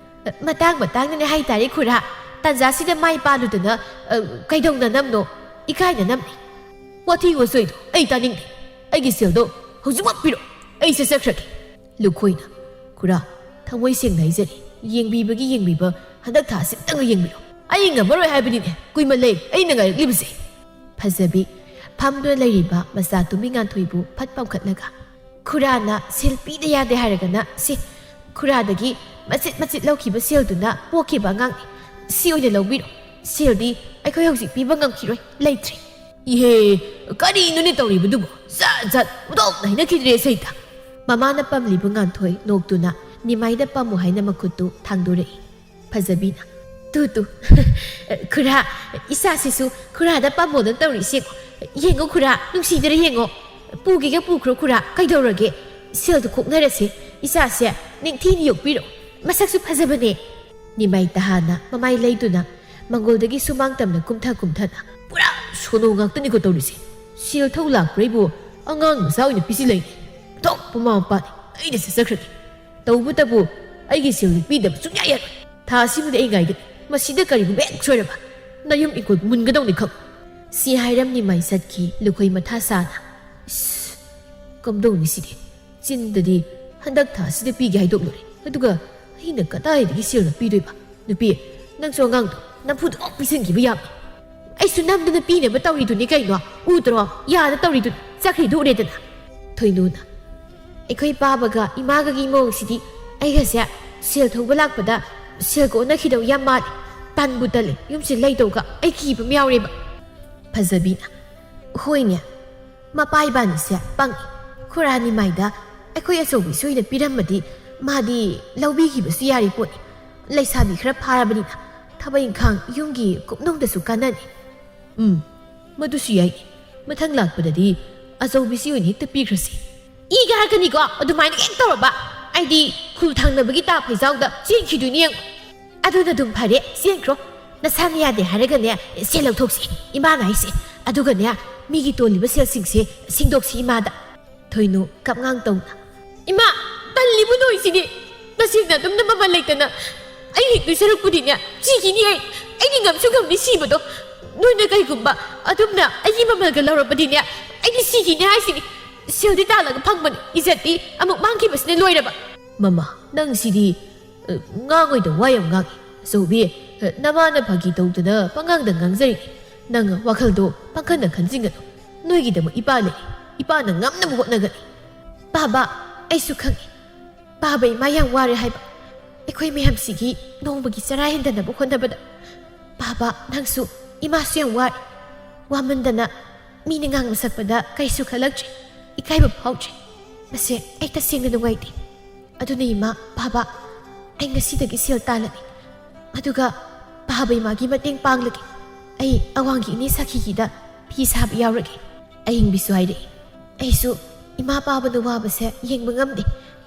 "ꯑ, ꯃꯇꯥꯡ ꯃꯇꯥꯡꯅꯅꯦ ꯍꯥꯏꯇꯥꯔꯦ ꯈꯨꯔꯥ꯫ ꯇꯥꯟꯖꯥꯁꯤꯗ ꯃꯥꯏ ꯄꯥꯜꯂꯨꯗꯅ, ꯑ, ꯀꯩꯗꯧꯅꯅꯕꯅꯣ? ꯏꯀꯥꯏꯅꯅꯕꯅꯤ꯫ ꯋꯥꯊꯤ ꯋꯥꯆꯣꯏꯗꯣ ꯑꯩ ꯇꯥꯅꯤꯡꯗꯦ꯫ ꯑꯩꯒꯤ ꯁꯦꯜꯗꯣ ꯍꯧꯖꯤꯛꯃꯛ ꯄꯤꯔꯛꯑꯣ, ꯑꯩ ꯆꯠꯆꯈ꯭ꯔꯒꯦ꯫" ꯂꯨꯈꯣꯏꯅ, "ꯈꯨꯔꯥ, ꯊꯃꯣꯏ ꯁꯦꯡꯅ ꯍꯥꯏꯖꯔꯤ, ꯌꯦꯡꯕꯤꯕꯒꯤ ꯌꯦꯡꯕꯤꯕ ꯍꯟꯗꯛ ꯊꯥꯁꯤꯝꯇꯪꯒ ꯌꯦꯡꯕꯤꯔꯣ꯫ ꯑꯩ ꯉꯝꯃꯔꯣꯏ ꯍꯥꯏꯕꯅꯤꯅꯦ, ꯀꯨꯏꯃꯜꯂꯦ ꯑꯩꯅ ꯉꯥꯏꯔꯛꯂꯤꯕꯁꯦ꯫" ꯐꯖꯕꯤ ꯐꯝꯗꯨꯅ ꯂꯩꯔꯤꯕ ꯃꯆꯥ ꯇꯨꯝꯕꯤ ꯉꯥꯟꯊꯣꯏꯕꯨ ꯐꯠ ꯄꯥꯝꯈꯠꯂꯒ, "ꯈꯨꯔꯥꯅ ꯁꯦꯜ ꯄꯤꯗ ꯌꯥꯗꯦ ꯍꯥꯏꯔꯒꯅ ꯁꯤ, ꯈꯨꯔꯥꯗꯒꯤ ꯃꯆꯤꯠ ꯃꯆꯤꯠ ꯂꯧꯈꯤꯕ ꯁꯦꯜꯗꯨꯅ ꯄꯣꯛꯈꯤꯕ ꯑꯉꯥꯡꯅꯤ꯫ ꯁꯤ ꯑꯣꯏꯅ ꯂꯧꯕꯤꯔꯣ꯫ ꯁꯦꯜꯗꯤ ꯑꯩꯈꯣꯏ ꯍꯧꯖꯤꯛ ꯄꯤꯕ ꯉꯝꯈꯤꯔꯣꯏ, ꯂꯩꯇ꯭ꯔꯦ꯫" "ꯏꯍꯦ, ꯀꯔꯤꯅꯣꯅꯦ ꯇꯧꯔꯤꯕꯗꯨꯕꯨ? ꯖꯥꯠ ꯖꯥꯠ ꯑꯣꯟꯊꯣꯛꯅ ꯍꯩꯅꯈꯤꯗ꯭ꯔꯦ ꯁꯩꯇ꯫" ꯃꯃꯥꯅ ꯄꯝꯂꯤꯕ ꯉꯥꯟꯊꯣꯏ ꯅꯣꯛꯇꯨꯅ ꯅꯤꯃꯥꯏꯗ ꯄꯝꯃꯨ ꯍꯥꯏꯅ ꯃꯈꯨꯠꯇꯨ ꯊꯥꯡꯗꯣꯔꯛꯏ꯫ ꯐꯖꯕꯤꯅ, "ꯇꯨ ꯇꯨ, ꯈꯨꯔꯥ, ꯏꯆꯥꯁꯤꯁꯨ ꯈꯨꯔꯥꯗ ꯄꯥꯝꯃꯣꯗꯅ ꯇꯧꯔꯤꯁꯦ꯫ ꯌꯦꯡꯉꯣ ꯈꯨꯔꯥ, ꯅꯨꯡꯁꯤꯗꯔ ꯌꯦꯡꯉꯣ꯫ ꯄꯨꯒꯦꯒ ꯄꯨꯈ꯭ꯔꯣ ꯈꯨꯔꯥ, ꯀꯩꯗꯧꯔꯒꯦ? ꯁꯦꯜꯗꯨ ꯈꯣꯛꯅꯔꯁꯦ꯫ ꯏꯆꯥꯁꯦ ꯅꯤꯡꯊꯤꯅ ꯌꯣꯛꯄꯤꯔꯣ꯫ ꯃꯁꯛꯁꯨ ꯐꯖꯕꯅꯦ꯫" ꯅꯤꯃꯥꯏ ꯇꯍꯥꯅ ꯃꯃꯥꯏ ꯂꯩꯗꯨꯅ ꯃꯪꯒꯣꯜꯗꯒꯤ ꯁꯨꯃꯥꯡ ꯇꯝꯅ ꯀꯨꯝꯊ ꯀꯨꯝꯊꯅ, "ꯄꯨꯔꯥ ꯁꯣꯅꯣ ꯉꯥꯛꯇꯅꯤꯀꯣ ꯇꯧꯔꯤꯁꯦ꯫ ꯁꯦꯜ ꯊꯧ ꯂꯥꯛꯄ꯭ꯔꯩꯕꯨ ꯑꯉꯥꯡ ꯃꯆꯥ ꯑꯣꯏꯅ ꯄꯤꯁꯤꯜꯂꯛꯏꯅꯦ꯫ ꯑꯣꯟꯊꯣꯛꯄ ꯃꯃꯥ ꯃꯄꯥꯅꯤ, ꯑꯩꯗꯤ ꯆꯠꯆꯈ꯭ꯔꯒꯦ꯫ ꯇꯧꯕꯇꯕꯨ ꯑꯩꯒꯤ ꯁꯦꯜꯗꯤ ꯄꯤꯗꯕ ꯁꯨꯡꯌꯥ ꯌꯥꯔꯣꯏ꯫ ꯊꯥ ꯑꯁꯤꯃꯗꯤ ꯑꯩ ꯉꯥꯏꯒꯅꯤ꯫ ꯃꯁꯤꯗ ꯀꯔꯤꯒꯨꯝꯕ ꯍꯦꯛ ꯁꯣꯏꯔꯕ ꯅꯌꯨꯝ ꯏꯪꯈꯣꯜ ꯃꯨꯟꯒꯗꯧꯅꯤ ꯈꯪꯉꯨ꯫" ꯁꯤ ꯍꯥꯏꯔꯝ ꯅꯤꯃꯥꯏ ꯆꯠꯈꯤ ꯂꯨꯈꯣꯏ ꯃꯊꯥ ꯁꯥꯅ꯫ "ꯏꯁ, ꯀꯝꯗꯧꯅꯤ ꯁꯤꯗꯤ? ꯆꯤꯟꯗꯗꯤ ꯍꯟꯗꯛ ꯊꯥ ꯑꯁꯤꯗ ꯄꯤꯒꯦ ꯍꯥꯏꯗꯣꯛꯂꯨꯔꯦ, ꯑꯗꯨꯒ ꯑꯩꯅ ꯀꯗꯥꯏꯗꯒꯤ ꯁꯦꯜꯅ ꯄꯤꯗꯣꯏꯕ? ꯅꯨꯄꯤ, ꯅꯪꯁꯨ ꯑꯉꯥꯡꯗꯣ ꯅꯝꯐꯨꯗ ꯀꯣꯛ ꯄꯤꯁꯤꯟꯈꯤꯕ ꯌꯥꯕꯅꯤ꯫" "ꯑꯩꯁꯨ ꯅꯝꯗꯅ ꯄꯤꯅꯕ ꯇꯧꯔꯤꯗꯨꯅꯤ ꯀꯩꯅꯣ꯫ ꯎꯗ꯭ꯔꯣ? ꯌꯥꯗ ꯇꯧꯔꯤꯗꯨꯅꯤ꯫ ꯆꯠꯈ꯭ꯔꯤꯗꯨ ꯎꯔꯦꯗꯅ꯫" ꯊꯣꯏꯅꯨꯅ, "ꯑꯩꯈꯣꯏ ꯄꯥꯕꯒ ꯏꯃꯥꯒꯒꯤ ꯃꯑꯣꯡꯁꯤꯗꯤ ꯑꯩꯒꯁꯦ ꯁꯦꯜ ꯊꯧꯕ ꯂꯥꯛꯄꯗ ꯁꯦꯜꯒ ꯑꯣꯟꯅꯈꯤꯗꯧ ꯌꯥꯝ ꯃꯥꯜꯂꯦ꯫ ꯇꯟꯕꯨ ꯇꯜꯂꯦ, ꯌꯨꯝꯁꯦ ꯂꯩꯗꯧꯒ ꯑꯩ ꯀꯤꯕ ꯑꯃ ꯌꯥꯎꯔꯦꯕ꯫" ꯐꯖꯕꯤꯅ, "ꯍꯣꯏꯅꯦ, ꯃꯄꯥ ꯏꯕꯥꯅꯤꯁꯦ ꯄꯪꯉꯤ꯫ ꯈꯨꯔꯥ ꯅꯤꯃꯥꯏꯗ ꯑꯩꯈꯣꯏ ꯑꯆꯧꯕꯤꯁꯨ ꯑꯣꯏꯅ ꯄꯤꯔꯝꯃꯗꯤ ꯃꯥꯗꯤ ꯂꯧꯕꯤꯈꯤꯕꯁꯨ ꯌꯥꯔꯤ ꯄꯣꯠꯅꯤ꯫ ꯂꯩꯁꯥꯕꯤ ꯈꯔ ꯐꯥꯔꯕꯅꯤꯅ ꯊꯕꯛ ꯏꯪꯈꯥꯡ ꯌꯨꯝꯒꯤ ꯀꯨꯞꯅꯨꯡꯗꯁꯨ ꯀꯥꯟꯅꯅꯤ꯫ ꯎꯝ, ꯃꯗꯨꯁꯨ ꯌꯥꯏ꯫ ꯃꯊꯪ ꯂꯥꯛꯄꯗꯗꯤ ꯑꯆꯧꯕꯤꯁꯤ ꯑꯣꯏꯅ ꯍꯦꯛꯇ ꯄꯤꯈ꯭ꯔꯁꯤ꯫ ꯏꯒ ꯍꯥꯏꯔꯛꯀꯅꯤꯀꯣ, ꯑꯗꯨꯃꯥꯏꯅ ꯍꯦꯛ ꯇꯧꯔꯕ꯫ ꯑꯩꯗꯤ ꯈꯨꯜ ꯊꯪꯅꯕꯒꯤ ꯇꯥ ꯐꯩꯖꯥꯎꯗ ꯆꯦꯟꯈꯤꯗꯣꯏꯅꯤ ꯌꯦꯡꯉꯨ꯫ ꯑꯗꯨꯅ ꯑꯗꯨꯝ ꯐꯔꯦ, ꯆꯦꯟꯈ꯭ꯔꯣ꯫ ꯅꯁꯥꯅ ꯌꯥꯗꯦ ꯍꯥꯏꯔꯒꯅꯦ, ꯁꯦꯜ ꯂꯧꯊꯣꯛꯁꯤ, ꯏꯃꯥꯅ ꯍꯥꯏꯁꯦ꯫ ꯑꯗꯨꯒꯅꯦ, ꯃꯤꯒꯤ ꯇꯣꯜꯂꯤꯕ ꯁꯦꯜꯁꯤꯡꯁꯦ ꯁꯤꯡꯗꯣꯛꯁꯤ ꯏꯃꯥꯗ꯫ ꯊꯣꯏꯅꯨ ꯀꯞꯉꯥꯡ ꯇꯧꯅ, "ꯏꯃꯥ, ꯇꯜꯂꯤꯕꯨ ꯅꯣꯏꯁꯤꯗꯤ꯫ ꯇꯁꯦꯡꯅ ꯑꯗꯨꯝꯅ ꯃꯃꯜ ꯂꯩꯇꯅ ꯑꯩ ꯍꯤꯡꯗꯣꯏ ꯁꯔꯨꯛꯄꯨꯗꯤꯅꯦ, ꯁꯤꯈꯤꯅꯤ ꯑꯩ꯫ ꯑꯩꯗꯤ ꯉꯝꯁꯨ ꯉꯝꯅꯤ ꯁꯤꯕꯗꯣ꯫ ꯅꯣꯏꯅ ꯀꯩꯒꯨꯝꯕ ꯑꯗꯨꯝꯅ ꯑꯩꯒꯤ ꯃꯃꯜꯒ ꯂꯧꯔꯕꯗꯤꯅꯦ, ꯑꯩꯗꯤ ꯁꯤꯈꯤꯅꯤ ꯍꯥꯏꯁꯤꯅꯤ꯫ ꯁꯦꯜꯗꯤ ꯇꯥꯜꯂꯒ ꯐꯪꯕꯅꯤ, ꯏꯖꯠꯇꯤ ꯑꯃꯨꯛ ꯃꯥꯡꯈꯤꯕꯁꯤꯅ ꯂꯣꯏꯔꯕ꯫" ꯃꯃꯥ, ꯅꯪ ꯁꯤꯗꯤ, ꯑ, ꯉꯥꯡꯉꯣꯏꯗ ꯋꯥ ꯌꯥꯝ ꯉꯥꯡꯉꯤ꯫ ꯑꯆꯧꯕꯤ, ꯑ, ꯅꯃꯥꯅ ꯐꯥꯒꯤ ꯇꯧꯗꯅ ꯄꯉꯥꯡꯗ ꯉꯥꯡꯖꯔꯤꯅꯤ꯫ ꯅꯪ ꯋꯥꯈꯜꯗꯣ ꯄꯪꯈꯟꯗ ꯈꯟꯖꯤꯟꯒꯅꯨ꯫ ꯅꯣꯏꯒꯤꯗꯃꯛ ꯏꯄꯥ ꯂꯩ꯫ ꯏꯄꯥꯅ ꯉꯝꯅꯕ ꯍꯣꯠꯅꯒꯅꯤ꯫ ꯄꯥꯕ, ꯑꯩꯁꯨ ꯈꯪꯏ꯫ ꯄꯥꯕ ꯏꯃꯥ ꯌꯥꯝ ꯋꯥꯔꯦ ꯍꯥꯏꯕ꯫ ꯑꯩꯈꯣꯏ ꯃꯌꯥꯝꯁꯤꯒꯤ ꯅꯣꯡꯃꯒꯤ ꯆꯔꯥ ꯍꯦꯟꯗꯅꯕ ꯍꯣꯠꯅꯕꯗ꯫ ꯄꯥꯕ, ꯅꯪꯁꯨ ꯏꯃꯥꯁꯨ ꯌꯥꯝ ꯋꯥꯔꯦ꯫ ꯋꯥꯃꯟꯗꯅ ꯃꯤꯅ ꯉꯥꯡꯕ ꯁꯛꯄꯗ ꯀꯔꯤꯁꯨ ꯈꯜꯂꯛꯇ꯭ꯔꯦ꯫ ꯏꯀꯥꯏꯕ ꯐꯥꯎꯗ꯭ꯔꯦ꯫ ꯃꯁꯦ ꯑꯩ ꯇꯁꯦꯡꯅ ꯅꯨꯡꯉꯥꯏꯇꯦ꯫ ꯑꯗꯨꯅ ꯏꯃꯥ, ꯄꯥꯕ, ꯑꯩ ꯉꯁꯤꯗꯒꯤ ꯁꯦꯜ ꯇꯥꯜꯂꯅꯤ꯫ ꯑꯗꯨꯒ ꯄꯥꯕ ꯏꯃꯥꯒꯤ ꯃꯇꯦꯡ ꯄꯥꯡꯂꯒꯦ꯫ ꯑꯩ ꯑꯋꯥꯡꯒꯤ ꯏꯅꯦ ꯁꯥꯈꯤꯒꯤꯗ ꯐꯤ ꯁꯥꯕ ꯌꯥꯎꯔꯒꯦ꯫ ꯑꯌꯤꯡꯕꯤꯁꯨ ꯍꯥꯏꯔꯛꯏ꯫ ꯑꯩꯁꯨ ꯏꯃꯥ ꯄꯥꯕꯅ ꯋꯥꯕꯁꯦ ꯌꯦꯡꯕ ꯉꯝꯗꯦ꯫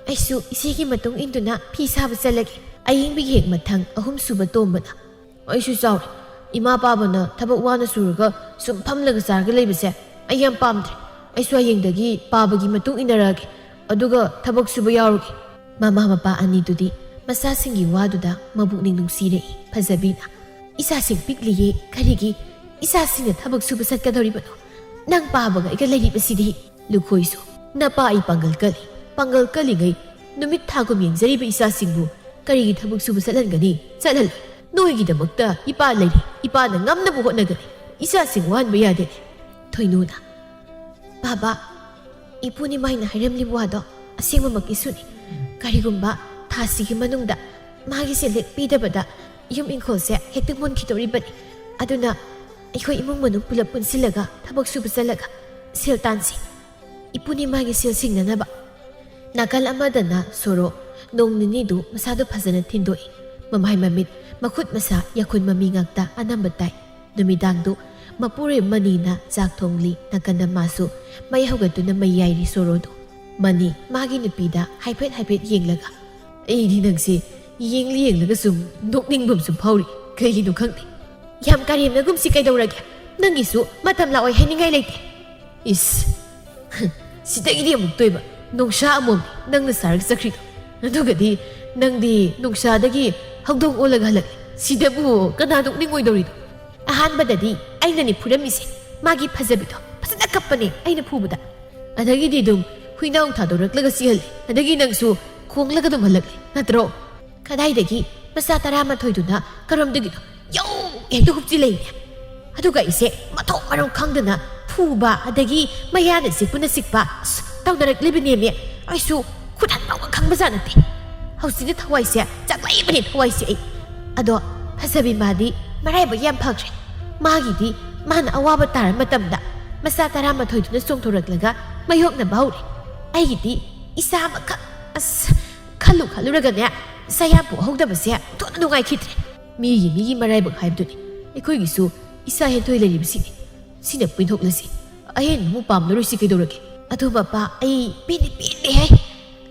ꯑꯩꯁꯨ ꯏꯆꯦꯒꯤ ꯃꯇꯨꯡ ꯏꯟꯗꯨꯅ ꯐꯤ ꯁꯥꯕ ꯆꯠꯂꯒꯦ꯫ ꯑꯌꯤꯡꯕꯤꯒꯤ ꯍꯦꯛ ꯃꯊꯪ ꯑꯍꯨꯝꯁꯨꯕ ꯇꯣꯝꯕꯅ, "ꯑꯩꯁꯨ ꯆꯥꯎꯔꯦ꯫ ꯏꯃꯥ ꯄꯥꯕꯅ ꯊꯕꯛ ꯋꯥꯅ ꯁꯨꯔꯒ ꯁꯨꯝ ꯐꯝꯂꯒ ꯆꯥꯔꯒ ꯂꯩꯕꯁꯦ ꯑꯩ ꯌꯥꯝ ꯄꯥꯝꯗ꯭ꯔꯦ꯫ ꯑꯩꯁꯨ ꯍꯌꯦꯡꯗꯒꯤ ꯄꯥꯕꯒꯤ ꯃꯇꯨꯡ ꯏꯟꯅꯔꯛꯑꯒꯦ꯫ ꯑꯗꯨꯒ ꯊꯕꯛ ꯁꯨꯕ ꯌꯥꯎꯔꯒꯦ꯫" ꯃꯃꯥ ꯃꯄꯥ ꯑꯅꯤꯗꯨꯗꯤ ꯃꯆꯥꯁꯤꯡꯒꯤ ꯋꯥꯗꯨꯗ ꯃꯕꯨꯛꯅꯤꯡ ꯅꯨꯡꯁꯤꯔꯛꯏ ꯐꯖꯕꯤꯅ꯫ "ꯏꯆꯥꯁꯤꯡ ꯄꯤꯛꯂꯤꯌꯦ, ꯀꯔꯤꯒꯤ ꯏꯆꯥꯁꯤꯡꯅ ꯊꯕꯛ ꯁꯨꯕ ꯆꯠꯀꯗꯧꯔꯤꯕꯅꯣ? ꯅꯪ ꯄꯥꯕꯒ ꯑꯩꯒ ꯂꯩꯔꯤꯕꯁꯤꯗꯤ?" ꯂꯨꯈꯣꯏꯁꯨ, "ꯅꯄꯥ ꯑꯩ ꯄꯥꯡꯒꯜ ꯀꯜꯂꯤ꯫ ꯄꯥꯡꯒꯜ ꯀꯜꯂꯤꯉꯩ ꯅꯨꯃꯤꯠ ꯊꯥꯒꯨꯝ ꯌꯦꯡꯖꯔꯤꯕ ꯏꯆꯥꯁꯤꯡꯕꯨ ꯀꯔꯤꯒꯤ ꯊꯕꯛ ꯁꯨꯕ ꯆꯠꯍꯟꯒꯅꯤ? ꯆꯠꯍꯜꯂꯣꯏ꯫ ꯅꯣꯏꯒꯤꯗꯃꯛꯇ ꯏꯄꯥ ꯂꯩꯔꯤ꯫ ꯏꯄꯥꯅ ꯉꯝꯅꯕ ꯍꯣꯠꯅꯒꯅꯤ꯫ ꯏꯆꯥꯁꯤꯡ ꯋꯥꯍꯟꯕ ꯌꯥꯗꯦ꯫" ꯊꯣꯏꯅꯨꯅ, "ꯕꯥꯕꯥ, ꯏꯄꯨ ꯅꯤꯃꯥꯏꯅ ꯍꯥꯏꯔꯝꯂꯤꯕ ꯋꯥꯗꯣ ꯑꯁꯦꯡꯕꯃꯛꯀꯤꯁꯨꯅꯤ꯫ ꯀꯔꯤꯒꯨꯝꯕ ꯊꯥꯁꯤꯒꯤ ꯃꯅꯨꯡꯗ ꯃꯥꯒꯤ ꯁꯦꯜ ꯍꯦꯛ ꯄꯤꯗꯕꯗ ꯌꯨꯝ ꯏꯪꯈꯣꯜꯁꯦ ꯍꯦꯛꯇ ꯃꯨꯟꯈꯤꯗꯧꯔꯤꯕꯅꯤ꯫ ꯑꯗꯨꯅ ꯑꯩꯈꯣꯏ ꯏꯃꯨꯡ ꯃꯅꯨꯡ ꯄꯨꯂꯞ ꯄꯨꯟꯁꯤꯜꯂꯒ ꯊꯕꯛ ꯁꯨꯕ ꯆꯠꯂꯒ ꯁꯦꯜ ꯇꯥꯟꯁꯤ꯫ ꯏꯄꯨ ꯅꯤꯃꯥꯏꯒꯤ ꯁꯦꯜ ꯁꯤꯡꯅꯅꯕ꯫" ꯅꯥꯀꯜ ꯑꯃꯗꯅ ꯁꯣꯔꯣ, ꯅꯣꯡ ꯅꯤꯅꯤꯗꯨ ꯃꯁꯥꯗꯨ ꯐꯖꯅ ꯊꯤꯟꯗꯣꯛꯏ꯫ ꯃꯃꯥꯏ ꯃꯃꯤꯠ, ꯃꯈꯨꯠ ꯃꯁꯥ, ꯌꯥꯈꯨꯟ ꯃꯃꯤ ꯉꯥꯛꯇ ꯑꯅꯝꯕ ꯇꯥꯏ꯫ ꯅꯨꯃꯤꯗꯥꯡꯗꯨ ꯃꯄꯨꯔꯣꯏꯕ ꯃꯅꯤꯅ ꯆꯥꯛ ꯊꯣꯡꯂꯤ, ꯅꯥꯀꯟꯗ ꯃꯥꯁꯨ ꯃꯩ ꯍꯧꯒꯠꯇꯨꯅ ꯃꯩ ꯌꯥꯏꯔꯤ ꯁꯣꯔꯣꯗꯨ꯫ ꯃꯅꯤ ꯃꯥꯒꯤ ꯅꯨꯄꯤꯗ ꯍꯥꯏꯐꯦꯠ ꯍꯥꯏꯐꯦꯠ ꯌꯦꯡꯂꯒ, "ꯑꯩꯗꯤ ꯅꯪꯁꯦ ꯌꯦꯡꯂꯤ ꯌꯦꯡꯂꯒ ꯁꯨꯝ ꯅꯣꯛꯅꯤꯡꯕ ꯑꯃꯁꯨ ꯐꯥꯎꯔꯤ꯫ ꯀꯩꯒꯤꯅꯣ ꯈꯪꯗꯦ꯫ ꯌꯥꯝ ꯀꯥꯔꯦꯝꯅꯒꯨꯝꯁꯤ ꯀꯩꯗꯧꯔꯒꯦ? ꯅꯪꯒꯤꯁꯨ ꯃꯇꯝ ꯂꯥꯛꯑꯣꯏ ꯍꯥꯏꯅꯤꯡꯉꯥꯏ ꯂꯩꯇꯦ꯫ ꯏꯁ, ꯁꯤꯗꯒꯤꯗꯤ ꯑꯃꯨꯛꯇꯣꯏꯕ ꯅꯣꯡꯁꯥ ꯑꯃꯣꯝꯅꯤ ꯅꯪꯅ ꯁꯥꯔꯒ ꯆꯠꯈ꯭ꯔꯤꯗꯣ꯫ ꯑꯗꯨꯒꯗꯤ ꯅꯪꯗꯤ ꯅꯣꯡꯁꯥꯗꯒꯤ ꯍꯧꯗꯣꯡ ꯑꯣꯜꯂꯒ ꯍꯜꯂꯛꯂꯦ꯫ ꯁꯤꯗꯕꯨ ꯀꯅꯥ ꯅꯣꯛꯅꯤꯡꯉꯣꯏꯗꯧꯔꯤꯅꯣ?" ꯑꯍꯥꯟꯕꯗꯗꯤ ꯑꯩꯅꯅꯤ ꯐꯨꯔꯝꯃꯤꯁꯦ, ꯃꯥꯒꯤ ꯐꯖꯕꯤꯗꯣ꯫ ꯐꯖꯅ ꯀꯞꯄꯅꯦ ꯑꯩꯅ ꯐꯨꯕꯗ꯫ ꯑꯗꯒꯤꯗꯤ ꯑꯗꯨꯝ ꯍꯨꯏꯅꯥꯎ ꯊꯥꯗꯣꯔꯛꯂꯒ ꯆꯦꯜꯂꯦ꯫ ꯑꯗꯒꯤ ꯅꯪꯁꯨ ꯈꯣꯡꯂꯒ ꯑꯗꯨꯝ ꯍꯜꯂꯛꯂꯦ, ꯅꯠꯇ꯭ꯔꯣ? ꯀꯗꯥꯏꯗꯒꯤ ꯃꯆꯥ ꯇꯔꯥꯃꯥꯊꯣꯏꯗꯨꯅ ꯀꯔꯣꯝꯗꯒꯤꯅꯣ ꯌꯧ ꯍꯦꯛꯇ ꯍꯨꯞꯆꯤꯜꯂꯛꯏꯅꯦ꯫ ꯑꯗꯨꯒ ꯑꯩꯁꯦ ꯃꯊꯣꯡ ꯃꯔꯝ ꯈꯪꯗꯅ ꯐꯨꯕ, ꯑꯗꯒꯤ ꯃꯌꯥꯅ ꯆꯤꯛꯄꯅ ꯆꯤꯛꯄ, ꯑꯁ, ꯇꯧꯅꯔꯛꯂꯤꯕꯅꯦꯃꯤ꯫ ꯑꯩꯁꯨ ꯈꯨꯠ ꯍꯟꯕ ꯈꯪꯕꯖꯥꯠ ꯅꯠꯇꯦ꯫ ꯍꯧꯖꯤꯛꯇꯤ ꯊꯋꯥꯏꯁꯦ ꯆꯥꯛꯂꯛꯏꯕꯅꯦ, ꯊꯋꯥꯏꯁꯦ ꯑꯩ꯫ ꯑꯗꯣ ꯐꯖꯕꯤ ꯃꯥꯗꯤ ꯃꯔꯥꯏꯕꯛ ꯌꯥꯝ ꯐꯈ꯭ꯔꯦ꯫ ꯃꯥꯒꯤꯗꯤ ꯃꯥꯅ ꯑꯋꯥꯕ ꯇꯥꯔ ꯃꯇꯝꯗ ꯃꯆꯥ ꯇꯔꯥꯃꯥꯊꯣꯏꯗꯨꯅ ꯆꯣꯡꯊꯣꯔꯛꯂꯒ ꯃꯥꯌꯣꯛꯅꯕ ꯍꯧꯔꯦ꯫ ꯑꯩꯒꯤꯗꯤ ꯏꯆꯥ ꯑꯃꯈꯛ, ꯑꯁ, ꯈꯜꯂꯨ ꯈꯜꯂꯨꯔꯒꯅꯦ, ꯏꯆꯥ ꯌꯥꯝ ꯄꯣꯛꯍꯧꯗꯕꯁꯦ ꯑꯣꯟꯊꯣꯛꯅ ꯅꯨꯡꯉꯥꯏꯈꯤꯗ꯭ꯔꯦ꯫ ꯃꯤꯒꯤ ꯃꯤꯒꯤ ꯃꯔꯥꯏꯕꯛ ꯍꯥꯏꯕꯗꯨꯅꯤ꯫ ꯑꯩꯈꯣꯏꯒꯤꯁꯨ ꯏꯆꯥ ꯍꯦꯟꯊꯣꯏ ꯂꯩꯔꯤꯕꯁꯤꯅꯤ꯫ ꯁꯤꯅ ꯄꯦꯟꯊꯣꯛꯂꯁꯤ꯫ ꯑꯍꯦꯟꯕ ꯑꯃꯨꯛ ꯄꯥꯝꯂꯔꯣꯏꯁꯤ ꯀꯩꯗꯧꯔꯒꯦ? ꯑꯗꯣ ꯃꯄꯥ, ꯑꯩ ꯄꯦꯟꯗꯤ ꯄꯦꯟꯗꯦꯍꯦ꯫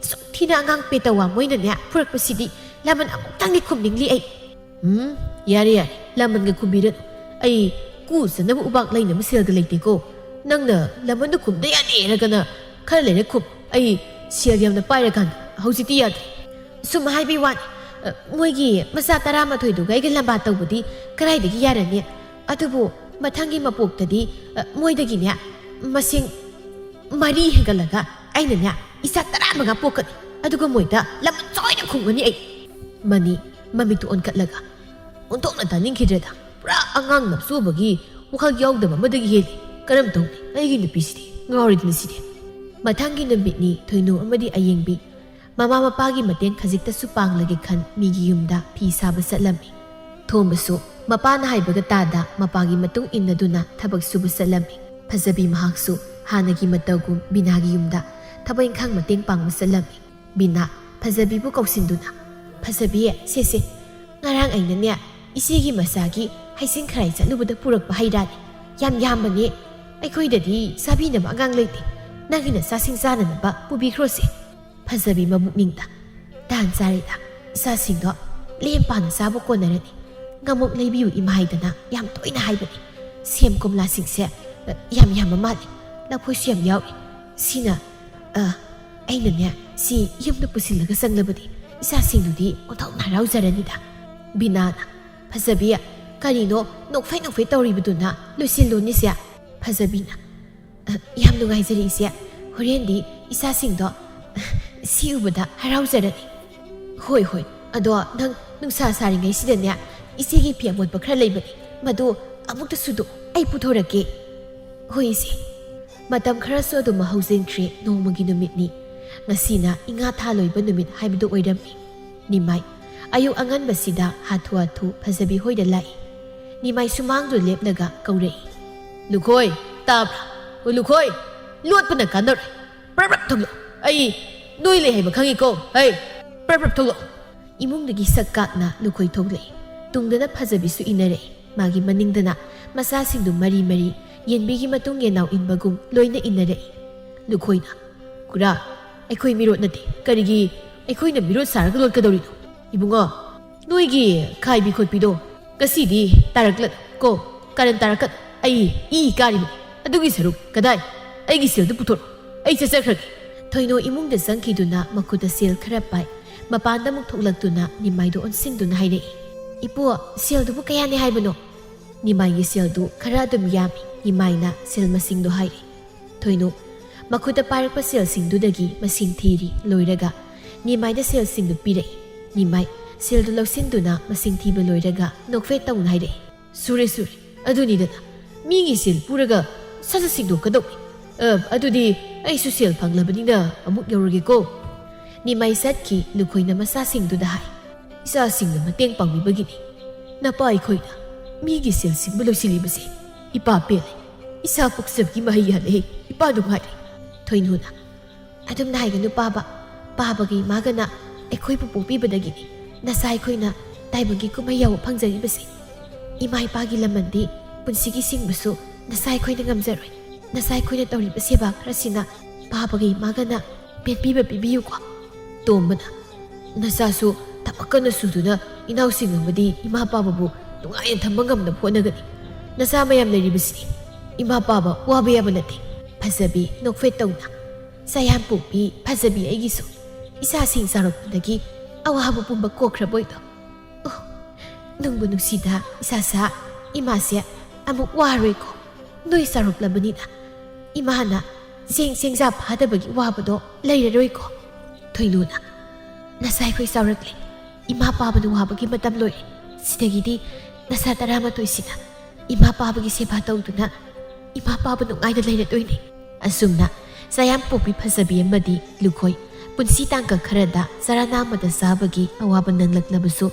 ꯑꯁꯨꯛ ꯊꯤꯅ ꯑꯉꯥꯡ ꯄꯦꯇꯋꯥ ꯃꯣꯏꯅꯅꯦ ꯐꯨꯔꯛꯄꯁꯤꯗꯤ ꯂꯃꯟ ꯑꯃꯨꯛꯇꯪꯗꯤ ꯈꯨꯝꯅꯤꯡꯂꯤ ꯑꯩ꯫ ꯎꯝ, ꯌꯥꯔꯦ, ꯌꯥꯔꯦ, ꯂꯃꯟꯒ ꯈꯨꯝꯕꯤꯔꯅꯨ꯫ ꯑꯩ ꯀꯨ ꯆꯠꯅꯕ ꯎꯕꯥꯛ ꯂꯩꯅꯕ ꯁꯦꯜꯒ ꯂꯩꯇꯦꯀꯣ꯫ ꯅꯪꯅ ꯂꯃꯟꯗꯨ ꯈꯨꯝꯗ ꯌꯥꯗꯦ ꯍꯥꯏꯔꯒꯅ ꯈꯔ ꯂꯩꯔ ꯈꯨꯝ꯫ ꯑꯩ ꯁꯦꯜ ꯌꯥꯝꯅ ꯄꯥꯏꯔꯀꯥꯟꯗ, ꯍꯧꯖꯤꯛꯇꯤ ꯌꯥꯗꯦ꯫ ꯁꯨꯝ ꯍꯥꯏꯕꯤ ꯋꯥꯅꯤ, ꯑ, ꯃꯣꯏꯒꯤ ꯃꯆꯥ ꯇꯔꯥꯃꯥꯊꯣꯏꯗꯨꯒ ꯑꯩꯒ ꯂꯝꯕꯥ ꯇꯧꯕꯗꯤ ꯀꯗꯥꯏꯗꯒꯤ ꯌꯥꯔꯅꯤ? ꯑꯗꯨꯕꯨ ꯃꯊꯪꯒꯤ ꯃꯄꯣꯛꯇꯗꯤ, ꯑ, ꯃꯣꯏꯗꯒꯤꯅꯦ ꯃꯁꯤꯡ ꯃꯔꯤ ꯍꯦꯟꯒꯠꯂꯒ ꯑꯩꯅꯅꯦ ꯏꯆꯥ ꯇꯔꯥꯃꯉꯥ ꯄꯣꯛꯀꯅꯤ꯫ ꯑꯗꯨꯒ ꯃꯣꯏꯗ ꯂꯃꯟ ꯆꯥꯎꯅ ꯈꯨꯝꯒꯅꯤ ꯑꯩ꯫ ꯃꯅꯤ ꯃꯃꯤꯠꯇꯨ ꯑꯣꯟꯈꯠꯂꯒ, "ꯑꯣꯟꯊꯣꯛꯅ ꯇꯥꯅꯤꯡꯈꯤꯗ꯭ꯔꯦꯗ꯫ ꯄꯨꯔꯥ ꯑꯉꯥꯡ ꯅꯞꯆꯨꯕꯒꯤ ꯋꯥꯈꯜ ꯌꯥꯎꯗꯕ ꯑꯃꯗꯒꯤ ꯍꯦꯜꯂꯤ꯫ ꯀꯔꯝ ꯇꯧꯅꯤ? ꯑꯩꯒꯤ ꯅꯨꯄꯤꯁꯤꯗꯤ ꯉꯥꯎꯔꯦꯗꯅ ꯁꯤꯗꯤ꯫" ꯃꯊꯪꯒꯤ ꯅꯨꯃꯤꯠꯅꯤ꯫ ꯊꯣꯏꯅꯨ ꯑꯃꯗꯤ ꯑꯌꯦꯡꯕꯤ ꯃꯃꯥ ꯃꯄꯥꯒꯤ ꯃꯇꯦꯡ ꯈꯖꯤꯛꯇꯁꯨ ꯄꯥꯡꯂꯒꯦ ꯈꯟ ꯃꯤꯒꯤ ꯌꯨꯝꯗ ꯐꯤ ꯁꯥꯕ ꯆꯠꯂꯝꯃꯤ꯫ ꯊꯣꯝꯕꯁꯨ ꯃꯄꯥꯅ ꯍꯥꯏꯕꯒ ꯇꯥꯗ ꯃꯄꯥꯒꯤ ꯃꯇꯨꯡ ꯏꯟꯅꯗꯨꯅ ꯊꯕꯛ ꯁꯨꯕ ꯆꯠꯂꯝꯃꯤ꯫ ꯐꯖꯕꯤ ꯃꯍꯥꯛꯁꯨ ꯍꯥꯟꯅꯒꯤ ꯃꯇꯧꯒꯨꯝ ꯕꯤꯅꯥꯒꯤ ꯌꯨꯝꯗ ꯊꯕꯛ ꯏꯪꯈꯥꯡ ꯃꯇꯦꯡ ꯄꯥꯡꯕ ꯆꯠꯂꯝꯃꯤ꯫ ꯕꯤꯅꯥ ꯐꯖꯕꯤꯕꯨ ꯀꯧꯁꯤꯟꯗꯨꯅ, "ꯐꯖꯕꯤ, ꯁꯦ ꯁꯦ, ꯉꯔꯥꯡ ꯑꯩꯅꯅꯦ ꯏꯆꯦꯒꯤ ꯃꯆꯥꯒꯤ ꯍꯩꯁꯤꯡ ꯈꯔꯥꯏ ꯆꯠꯂꯨꯕꯗ ꯄꯨꯔꯛꯄ ꯍꯩ ꯔꯥꯅꯤ꯫ ꯌꯥꯝ ꯌꯥꯝꯕꯅꯦ꯫ ꯑꯩꯈꯣꯏꯗꯗꯤ ꯆꯥꯕꯤꯅꯕ ꯑꯉꯥꯡ ꯂꯩꯇꯦ꯫ ꯅꯪꯒꯤ ꯅꯆꯥꯁꯤꯡ ꯆꯥꯅꯅꯕ ꯄꯨꯕꯤꯈ꯭ꯔꯣꯁꯦ꯫" ꯐꯖꯕꯤ ꯃꯕꯨꯛꯅꯤꯡꯗ, "ꯇꯥꯟ ꯆꯥꯔꯦꯗ, ꯏꯆꯥꯁꯤꯡꯗꯣ ꯂꯦꯝ ꯄꯥꯅ ꯆꯥꯕ ꯀꯣꯟꯅꯔꯅꯤ꯫ ꯉꯥꯃꯨꯛ ꯂꯩꯕꯤꯌꯨ ꯏꯃꯥ ꯍꯥꯏꯗꯅ ꯌꯥꯝ ꯇꯣꯏꯅ ꯍꯥꯏꯕꯅꯤ꯫ ꯁꯦꯝ ꯀꯣꯝꯂꯥꯁꯤꯡꯁꯦ, ꯑ, ꯌꯥꯝ ꯌꯥꯝꯕ ꯃꯥꯜꯂꯤ꯫ ꯂꯐꯣꯏꯁꯨ ꯌꯥꯝ ꯌꯥꯎꯔꯤ꯫ ꯁꯤꯅ, ꯑ, ꯑꯩꯅꯅꯦ, ꯁꯤ ꯌꯨꯝꯗ ꯄꯨꯁꯤꯜꯂꯒ ꯆꯪꯂꯕꯗꯤ ꯏꯆꯥꯁꯤꯡꯗꯨꯗꯤ ꯑꯣꯟꯊꯣꯛꯅ ꯍꯔꯥꯎꯖꯔꯅꯤꯗ꯫" ꯕꯤꯅꯥꯅ, "ꯐꯖꯕꯤ, ꯀꯔꯤꯅꯣ ꯅꯣꯛꯐꯦꯠ ꯅꯣꯛꯐꯦꯠ ꯇꯧꯔꯤꯕꯗꯨꯅ ꯂꯣꯏꯁꯤꯜꯂꯨꯅꯤꯁꯦ꯫" ꯐꯖꯕꯤꯅ, "ꯑ, ꯌꯥꯝ ꯅꯨꯡꯉꯥꯏꯖꯔꯦ ꯏꯆꯦ꯫ ꯍꯣꯔꯦꯟꯗꯤ ꯏꯆꯥꯁꯤꯡꯗꯣ, ꯑ, ꯁꯤ ꯎꯕꯗ ꯍꯔꯥꯎꯖꯔꯅꯤ꯫" "ꯍꯣꯏ, ꯍꯣꯏ꯫ ꯑꯗꯣ ꯅꯪ ꯅꯨꯡꯁꯥ ꯁꯥꯔꯤꯉꯩꯁꯤꯗꯅꯦ, ꯏꯆꯦꯒꯤ ꯐꯤ ꯑꯃꯣꯠꯄ ꯈꯔ ꯂꯩꯕꯅꯦ꯫ ꯃꯗꯨ ꯑꯃꯨꯛꯇ ꯁꯨꯗꯣꯛ, ꯑꯩ ꯄꯨꯊꯣꯔꯛꯀꯦ꯫" "ꯍꯣꯏ ꯏꯆꯦ꯫" ꯃꯇꯝ ꯈꯔꯁꯨ ꯑꯗꯨꯝ ꯍꯧꯖꯤꯟꯈ꯭ꯔꯦ꯫ ꯅꯣꯡꯃꯒꯤ ꯅꯨꯃꯤꯠꯅꯤ꯫ ꯉꯁꯤꯅ ꯏꯉꯥ ꯊꯥ ꯂꯣꯏꯕ ꯅꯨꯃꯤꯠ ꯍꯥꯏꯕꯗꯨ ꯑꯣꯏꯔꯝꯃꯤ꯫ ꯅꯤꯃꯥꯏ ꯑꯌꯨꯛ ꯑꯉꯟꯕꯁꯤꯗ ꯍꯥꯊꯨ ꯍꯥꯊꯨ ꯐꯖꯕꯤ ꯍꯣꯏꯗ ꯂꯥꯛꯏ꯫ ꯅꯤꯃꯥꯏ ꯁꯨꯃꯥꯡꯗꯨ ꯂꯦꯞꯂꯒ ꯀꯧꯔꯛꯏ꯫ "ꯂꯨꯈꯣꯏ, ꯇꯥꯕ꯭ꯔꯥ? ꯑꯣ ꯂꯨꯈꯣꯏ, ꯂꯣꯠꯄꯅ ꯀꯥꯟꯅꯔꯣꯏ꯫ ꯄ꯭ꯔꯞ ꯄ꯭ꯔꯞ ꯊꯣꯛꯂꯛꯑꯣ꯫ ꯑꯩ ꯅꯣꯏ ꯂꯩ ꯍꯥꯏꯕ ꯈꯪꯉꯤꯀꯣ꯫ ꯍꯩ, ꯄ꯭ꯔꯞ ꯄ꯭ꯔꯞ ꯊꯣꯛꯂꯛꯑꯣ꯫" ꯏꯃꯨꯡꯗꯒꯤ ꯁꯛ ꯀꯥꯛꯅ ꯂꯨꯈꯣꯏ ꯊꯣꯛꯂꯛꯏ꯫ ꯇꯨꯡꯗꯅ ꯐꯖꯕꯤꯁꯨ ꯏꯟꯅꯔꯛꯏ꯫ ꯃꯥꯒꯤ ꯃꯅꯤꯡꯗꯅ ꯃꯆꯥꯁꯤꯡꯗꯨ ꯃꯔꯤ ꯃꯔꯤ ꯌꯦꯟꯕꯤꯒꯤ ꯃꯇꯨꯡ ꯌꯦꯟꯅꯥꯎ ꯏꯟꯕꯒꯨꯝ ꯂꯣꯏꯅ ꯏꯟꯅꯔꯛꯏ꯫ ꯂꯨꯈꯣꯏꯅ, "ꯈꯨꯔꯥ, ꯑꯩꯈꯣꯏ ꯃꯤꯔꯣꯠ ꯅꯠꯇꯦ꯫ ꯀꯔꯤꯒꯤ ꯑꯩꯈꯣꯏꯅ ꯃꯤꯔꯣꯠ ꯁꯥꯔꯒ ꯂꯣꯠꯀꯗꯧꯔꯤꯅꯣ? ꯏꯕꯨꯡꯉꯣ, ꯅꯣꯏꯒꯤ ꯈꯥꯏꯕꯤ ꯈꯣꯠꯄꯤꯗꯣ ꯉꯁꯤꯗꯤ ꯇꯥꯔꯛꯂꯅꯨ ꯀꯣ꯫ ꯀꯥꯔꯟ ꯇꯥꯔꯛꯀꯅꯨ꯫ ꯑꯩ ꯏ ꯀꯥꯔꯤꯕꯅꯤ꯫ ꯑꯗꯨꯒꯤ ꯁꯔꯨꯛ ꯀꯗꯥꯏ? ꯑꯩꯒꯤ ꯁꯦꯜꯗꯨ ꯄꯨꯊꯣꯔꯛꯑꯣ꯫ ꯑꯩ ꯆꯠꯆꯈ꯭ꯔꯒꯦ꯫" ꯊꯣꯏꯅꯣ ꯏꯃꯨꯡꯗ ꯆꯪꯈꯤꯗꯨꯅ ꯃꯈꯨꯠꯇ ꯁꯦꯜ ꯈꯔ ꯄꯥꯏ꯫ ꯃꯄꯥꯟꯗ ꯑꯃꯨꯛ ꯊꯣꯛꯂꯛꯇꯨꯅ ꯅꯤꯃꯥꯏꯗꯨ ꯑꯣꯟꯁꯤꯟꯗꯨꯅ ꯍꯥꯏꯔꯛꯏ꯫ "ꯏꯄꯨ, ꯁꯦꯜꯗꯨꯕꯨ ꯀꯌꯥꯅꯤ ꯍꯥꯏꯕꯅꯣ?" ꯅꯤꯃꯥꯏꯒꯤ ꯁꯦꯜꯗꯨ ꯈꯔ ꯑꯗꯨꯝ ꯌꯥꯝꯃꯤ꯫ ꯅꯤꯃꯥꯏꯅ ꯁꯦꯜ ꯃꯁꯤꯡꯗꯣ ꯍꯥꯏꯔꯛꯏ꯫ ꯊꯣꯏꯅꯨ ꯃꯈꯨꯠꯇ ꯄꯥꯏꯔꯛꯄ ꯁꯦꯜꯁꯤꯡꯗꯨꯗꯒꯤ ꯃꯁꯤꯡ ꯊꯤꯔꯤ꯫ ꯂꯣꯏꯔꯒ ꯅꯤꯃꯥꯏꯗ ꯁꯦꯜꯁꯤꯡꯗꯨ ꯄꯤꯔꯛꯏ꯫ ꯅꯤꯃꯥꯏ ꯁꯦꯜꯗꯨ ꯂꯧꯁꯤꯟꯗꯨꯅ ꯃꯁꯤꯡ ꯊꯤꯕ ꯂꯣꯏꯔꯒ ꯅꯣꯛꯐꯦꯠ ꯇꯧꯅ ꯍꯥꯏꯔꯛꯏ꯫ "ꯁꯨꯔꯦ, ꯁꯨꯔꯦ꯫ ꯑꯗꯨꯅꯤꯗꯅ, ꯃꯤꯒꯤ ꯁꯦꯜ ꯄꯨꯔꯒ ꯁꯠ ꯁꯠ ꯁꯤꯡꯗꯣꯛꯀꯗꯧꯅꯤ꯫ ꯑ, ꯑꯗꯨꯗꯤ ꯑꯩꯁꯨ ꯁꯦꯜ ꯐꯪꯂꯕꯅꯤꯅ ꯑꯃꯨꯛ ꯌꯧꯔꯒꯦꯀꯣ꯫" ꯅꯤꯃꯥꯏ ꯆꯠꯈꯤ꯫ ꯂꯨꯈꯣꯏꯅ ꯃꯆꯥꯁꯤꯡꯗꯨꯗ ꯍꯥꯏ, "ꯏꯆꯥꯁꯤꯡꯅ ꯃꯇꯦꯡ ꯄꯥꯡꯕꯤꯕꯒꯤꯅꯤ꯫ ꯅꯄꯥ ꯑꯩꯈꯣꯏꯅ ꯃꯤꯒꯤ ꯁꯦꯜ ꯁꯤꯡꯕ ꯂꯣꯏꯁꯤꯜꯂꯤꯕꯁꯦ ꯏꯄꯥ ꯄꯦꯜꯂꯦ꯫ ꯏꯆꯥ ꯄꯣꯛꯆꯕꯒꯤ ꯃꯍꯩ ꯌꯥꯜꯂꯦ꯫ ꯏꯄꯥ ꯅꯨꯡꯉꯥꯏꯔꯦ꯫" ꯊꯣꯏꯅꯨꯅ, ꯑꯗꯨꯝꯅ ꯍꯥꯏꯒꯅꯨ ꯄꯥꯕ꯫ ꯄꯥꯕꯒ ꯏꯃꯥꯒꯅ ꯑꯩꯈꯣꯏꯕꯨ ꯄꯣꯛꯄꯤꯕꯗꯒꯤꯅꯤ ꯅꯆꯥ ꯑꯩꯈꯣꯏꯅ ꯇꯥꯏꯕꯪꯒꯤ ꯀꯨꯝꯍꯩ ꯌꯥꯎꯕ ꯐꯪꯖꯔꯤꯕꯁꯦ꯫ ꯏꯃꯥ ꯏꯄꯥꯒꯤ ꯂꯃꯟꯗꯤ ꯄꯨꯟꯁꯤꯒꯤ ꯁꯤꯡꯕꯁꯨ ꯅꯆꯥ ꯑꯩꯈꯣꯏꯅ ꯉꯝꯖꯔꯣꯏ꯫ ꯅꯆꯥ ꯑꯩꯈꯣꯏꯅ ꯇꯧꯔꯤꯕ ꯁꯦꯕꯥ ꯈꯔꯁꯤꯅ ꯄꯥꯕꯒ ꯏꯃꯥꯒꯅ ꯄꯦꯟꯕꯤꯕ ꯄꯤꯕꯤꯌꯨꯀꯣ꯫ ꯇꯣꯝꯕꯅ, "ꯅꯆꯥꯁꯨ ꯊꯕꯛ ꯀꯟꯅ ꯁꯨꯗꯨꯅ ꯏꯅꯥꯎꯁꯤꯡ ꯑꯃꯗꯤ ꯏꯃꯥ ꯄꯥꯕꯕꯨ ꯅꯨꯡꯉꯥꯏꯅ ꯊꯝꯕ ꯉꯝꯅꯕ ꯍꯣꯠꯅꯒꯅꯤ꯫ ꯅꯆꯥ ꯃꯌꯥꯝ ꯂꯩꯔꯤꯕꯁꯤꯗꯤ ꯏꯃꯥ ꯄꯥꯕ ꯋꯥꯕ ꯌꯥꯕ ꯅꯠꯇꯦ꯫" ꯐꯖꯕꯤ ꯅꯣꯛꯐꯦꯠ ꯇꯧꯅ, "ꯆꯌꯥꯝ ꯄꯣꯛꯄꯤ ꯐꯖꯕꯤ ꯑꯩꯒꯤꯁꯨ ꯏꯆꯥꯁꯤꯡ ꯆꯥꯎꯔꯛꯄꯗꯒꯤ ꯑꯋꯥꯕ ꯄꯨꯝꯕ ꯀꯣꯛꯈ꯭ꯔꯕꯣꯏꯗꯣ꯫ ꯑꯣ, ꯅꯨꯡꯕꯨ ꯅꯨꯡꯁꯤꯗ ꯏꯆꯥꯁꯥ, ꯏꯃꯥꯁꯦ ꯑꯃꯨꯛ ꯋꯥꯔꯣꯏꯀꯣ꯫ ꯅꯣꯏ ꯆꯥꯎꯔꯛꯂꯕꯅꯤꯅ ꯏꯃꯥꯅ ꯆꯦꯡ ꯆꯦꯡꯖꯥ ꯐꯥꯗꯕꯒꯤ ꯋꯥꯕꯗꯣ ꯂꯩꯔꯔꯣꯏꯀꯣ꯫" ꯊꯣꯏꯅꯨꯅ, "ꯅꯆꯥ ꯑꯩꯈꯣꯏ ꯆꯥꯎꯔꯛꯂꯦ꯫ ꯏꯃꯥ ꯄꯥꯕꯅ ꯋꯥꯕꯒꯤ ꯃꯇꯝ ꯂꯣꯏꯔꯦ꯫ ꯁꯤꯗꯒꯤꯗꯤ ꯅꯆꯥ ꯇꯔꯥꯃꯥꯊꯣꯏꯁꯤꯅ ꯏꯃꯥ ꯄꯥꯕꯒꯤ ꯁꯦꯕꯥ ꯇꯧꯗꯨꯅ ꯏꯃꯥ ꯄꯥꯕ ꯅꯨꯡꯉꯥꯏꯅ ꯂꯩꯔꯗꯣꯏꯅꯦ꯫" ꯑꯁꯨꯝꯅ ꯆꯌꯥꯝ ꯄꯣꯛꯄꯤ ꯐꯖꯕꯤ ꯑꯃꯗꯤ ꯂꯨꯈꯣꯏ ꯄꯨꯟꯁꯤ ꯇꯥꯡꯀꯛ ꯈꯔꯗ ꯆꯔꯥ ꯅꯥꯝꯃꯗ ꯆꯥꯕꯒꯤ ꯑꯋꯥꯕ ꯅꯪꯂꯛꯂꯕꯁꯨ,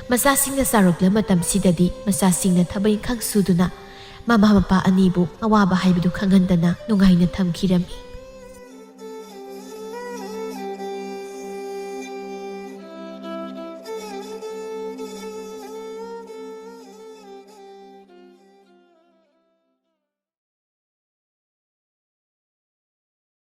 ꯃꯆꯥꯁꯤꯡꯅ ꯆꯥꯎꯔꯛꯂ ꯃꯇꯝꯁꯤꯗꯗꯤ ꯃꯆꯥꯁꯤꯡꯅ ꯊꯕꯛ ꯏꯪꯈꯥꯡ ꯁꯨꯗꯨꯅ ꯃꯃꯥ ꯃꯄꯥ ꯑꯅꯤꯕꯨ ꯑꯋꯥꯕ ꯍꯥꯏꯕꯗꯨ ꯈꯪꯍꯟꯗꯅ ꯅꯨꯡꯉꯥꯏꯅ ꯊꯝꯈꯤꯔꯝꯃꯤ꯫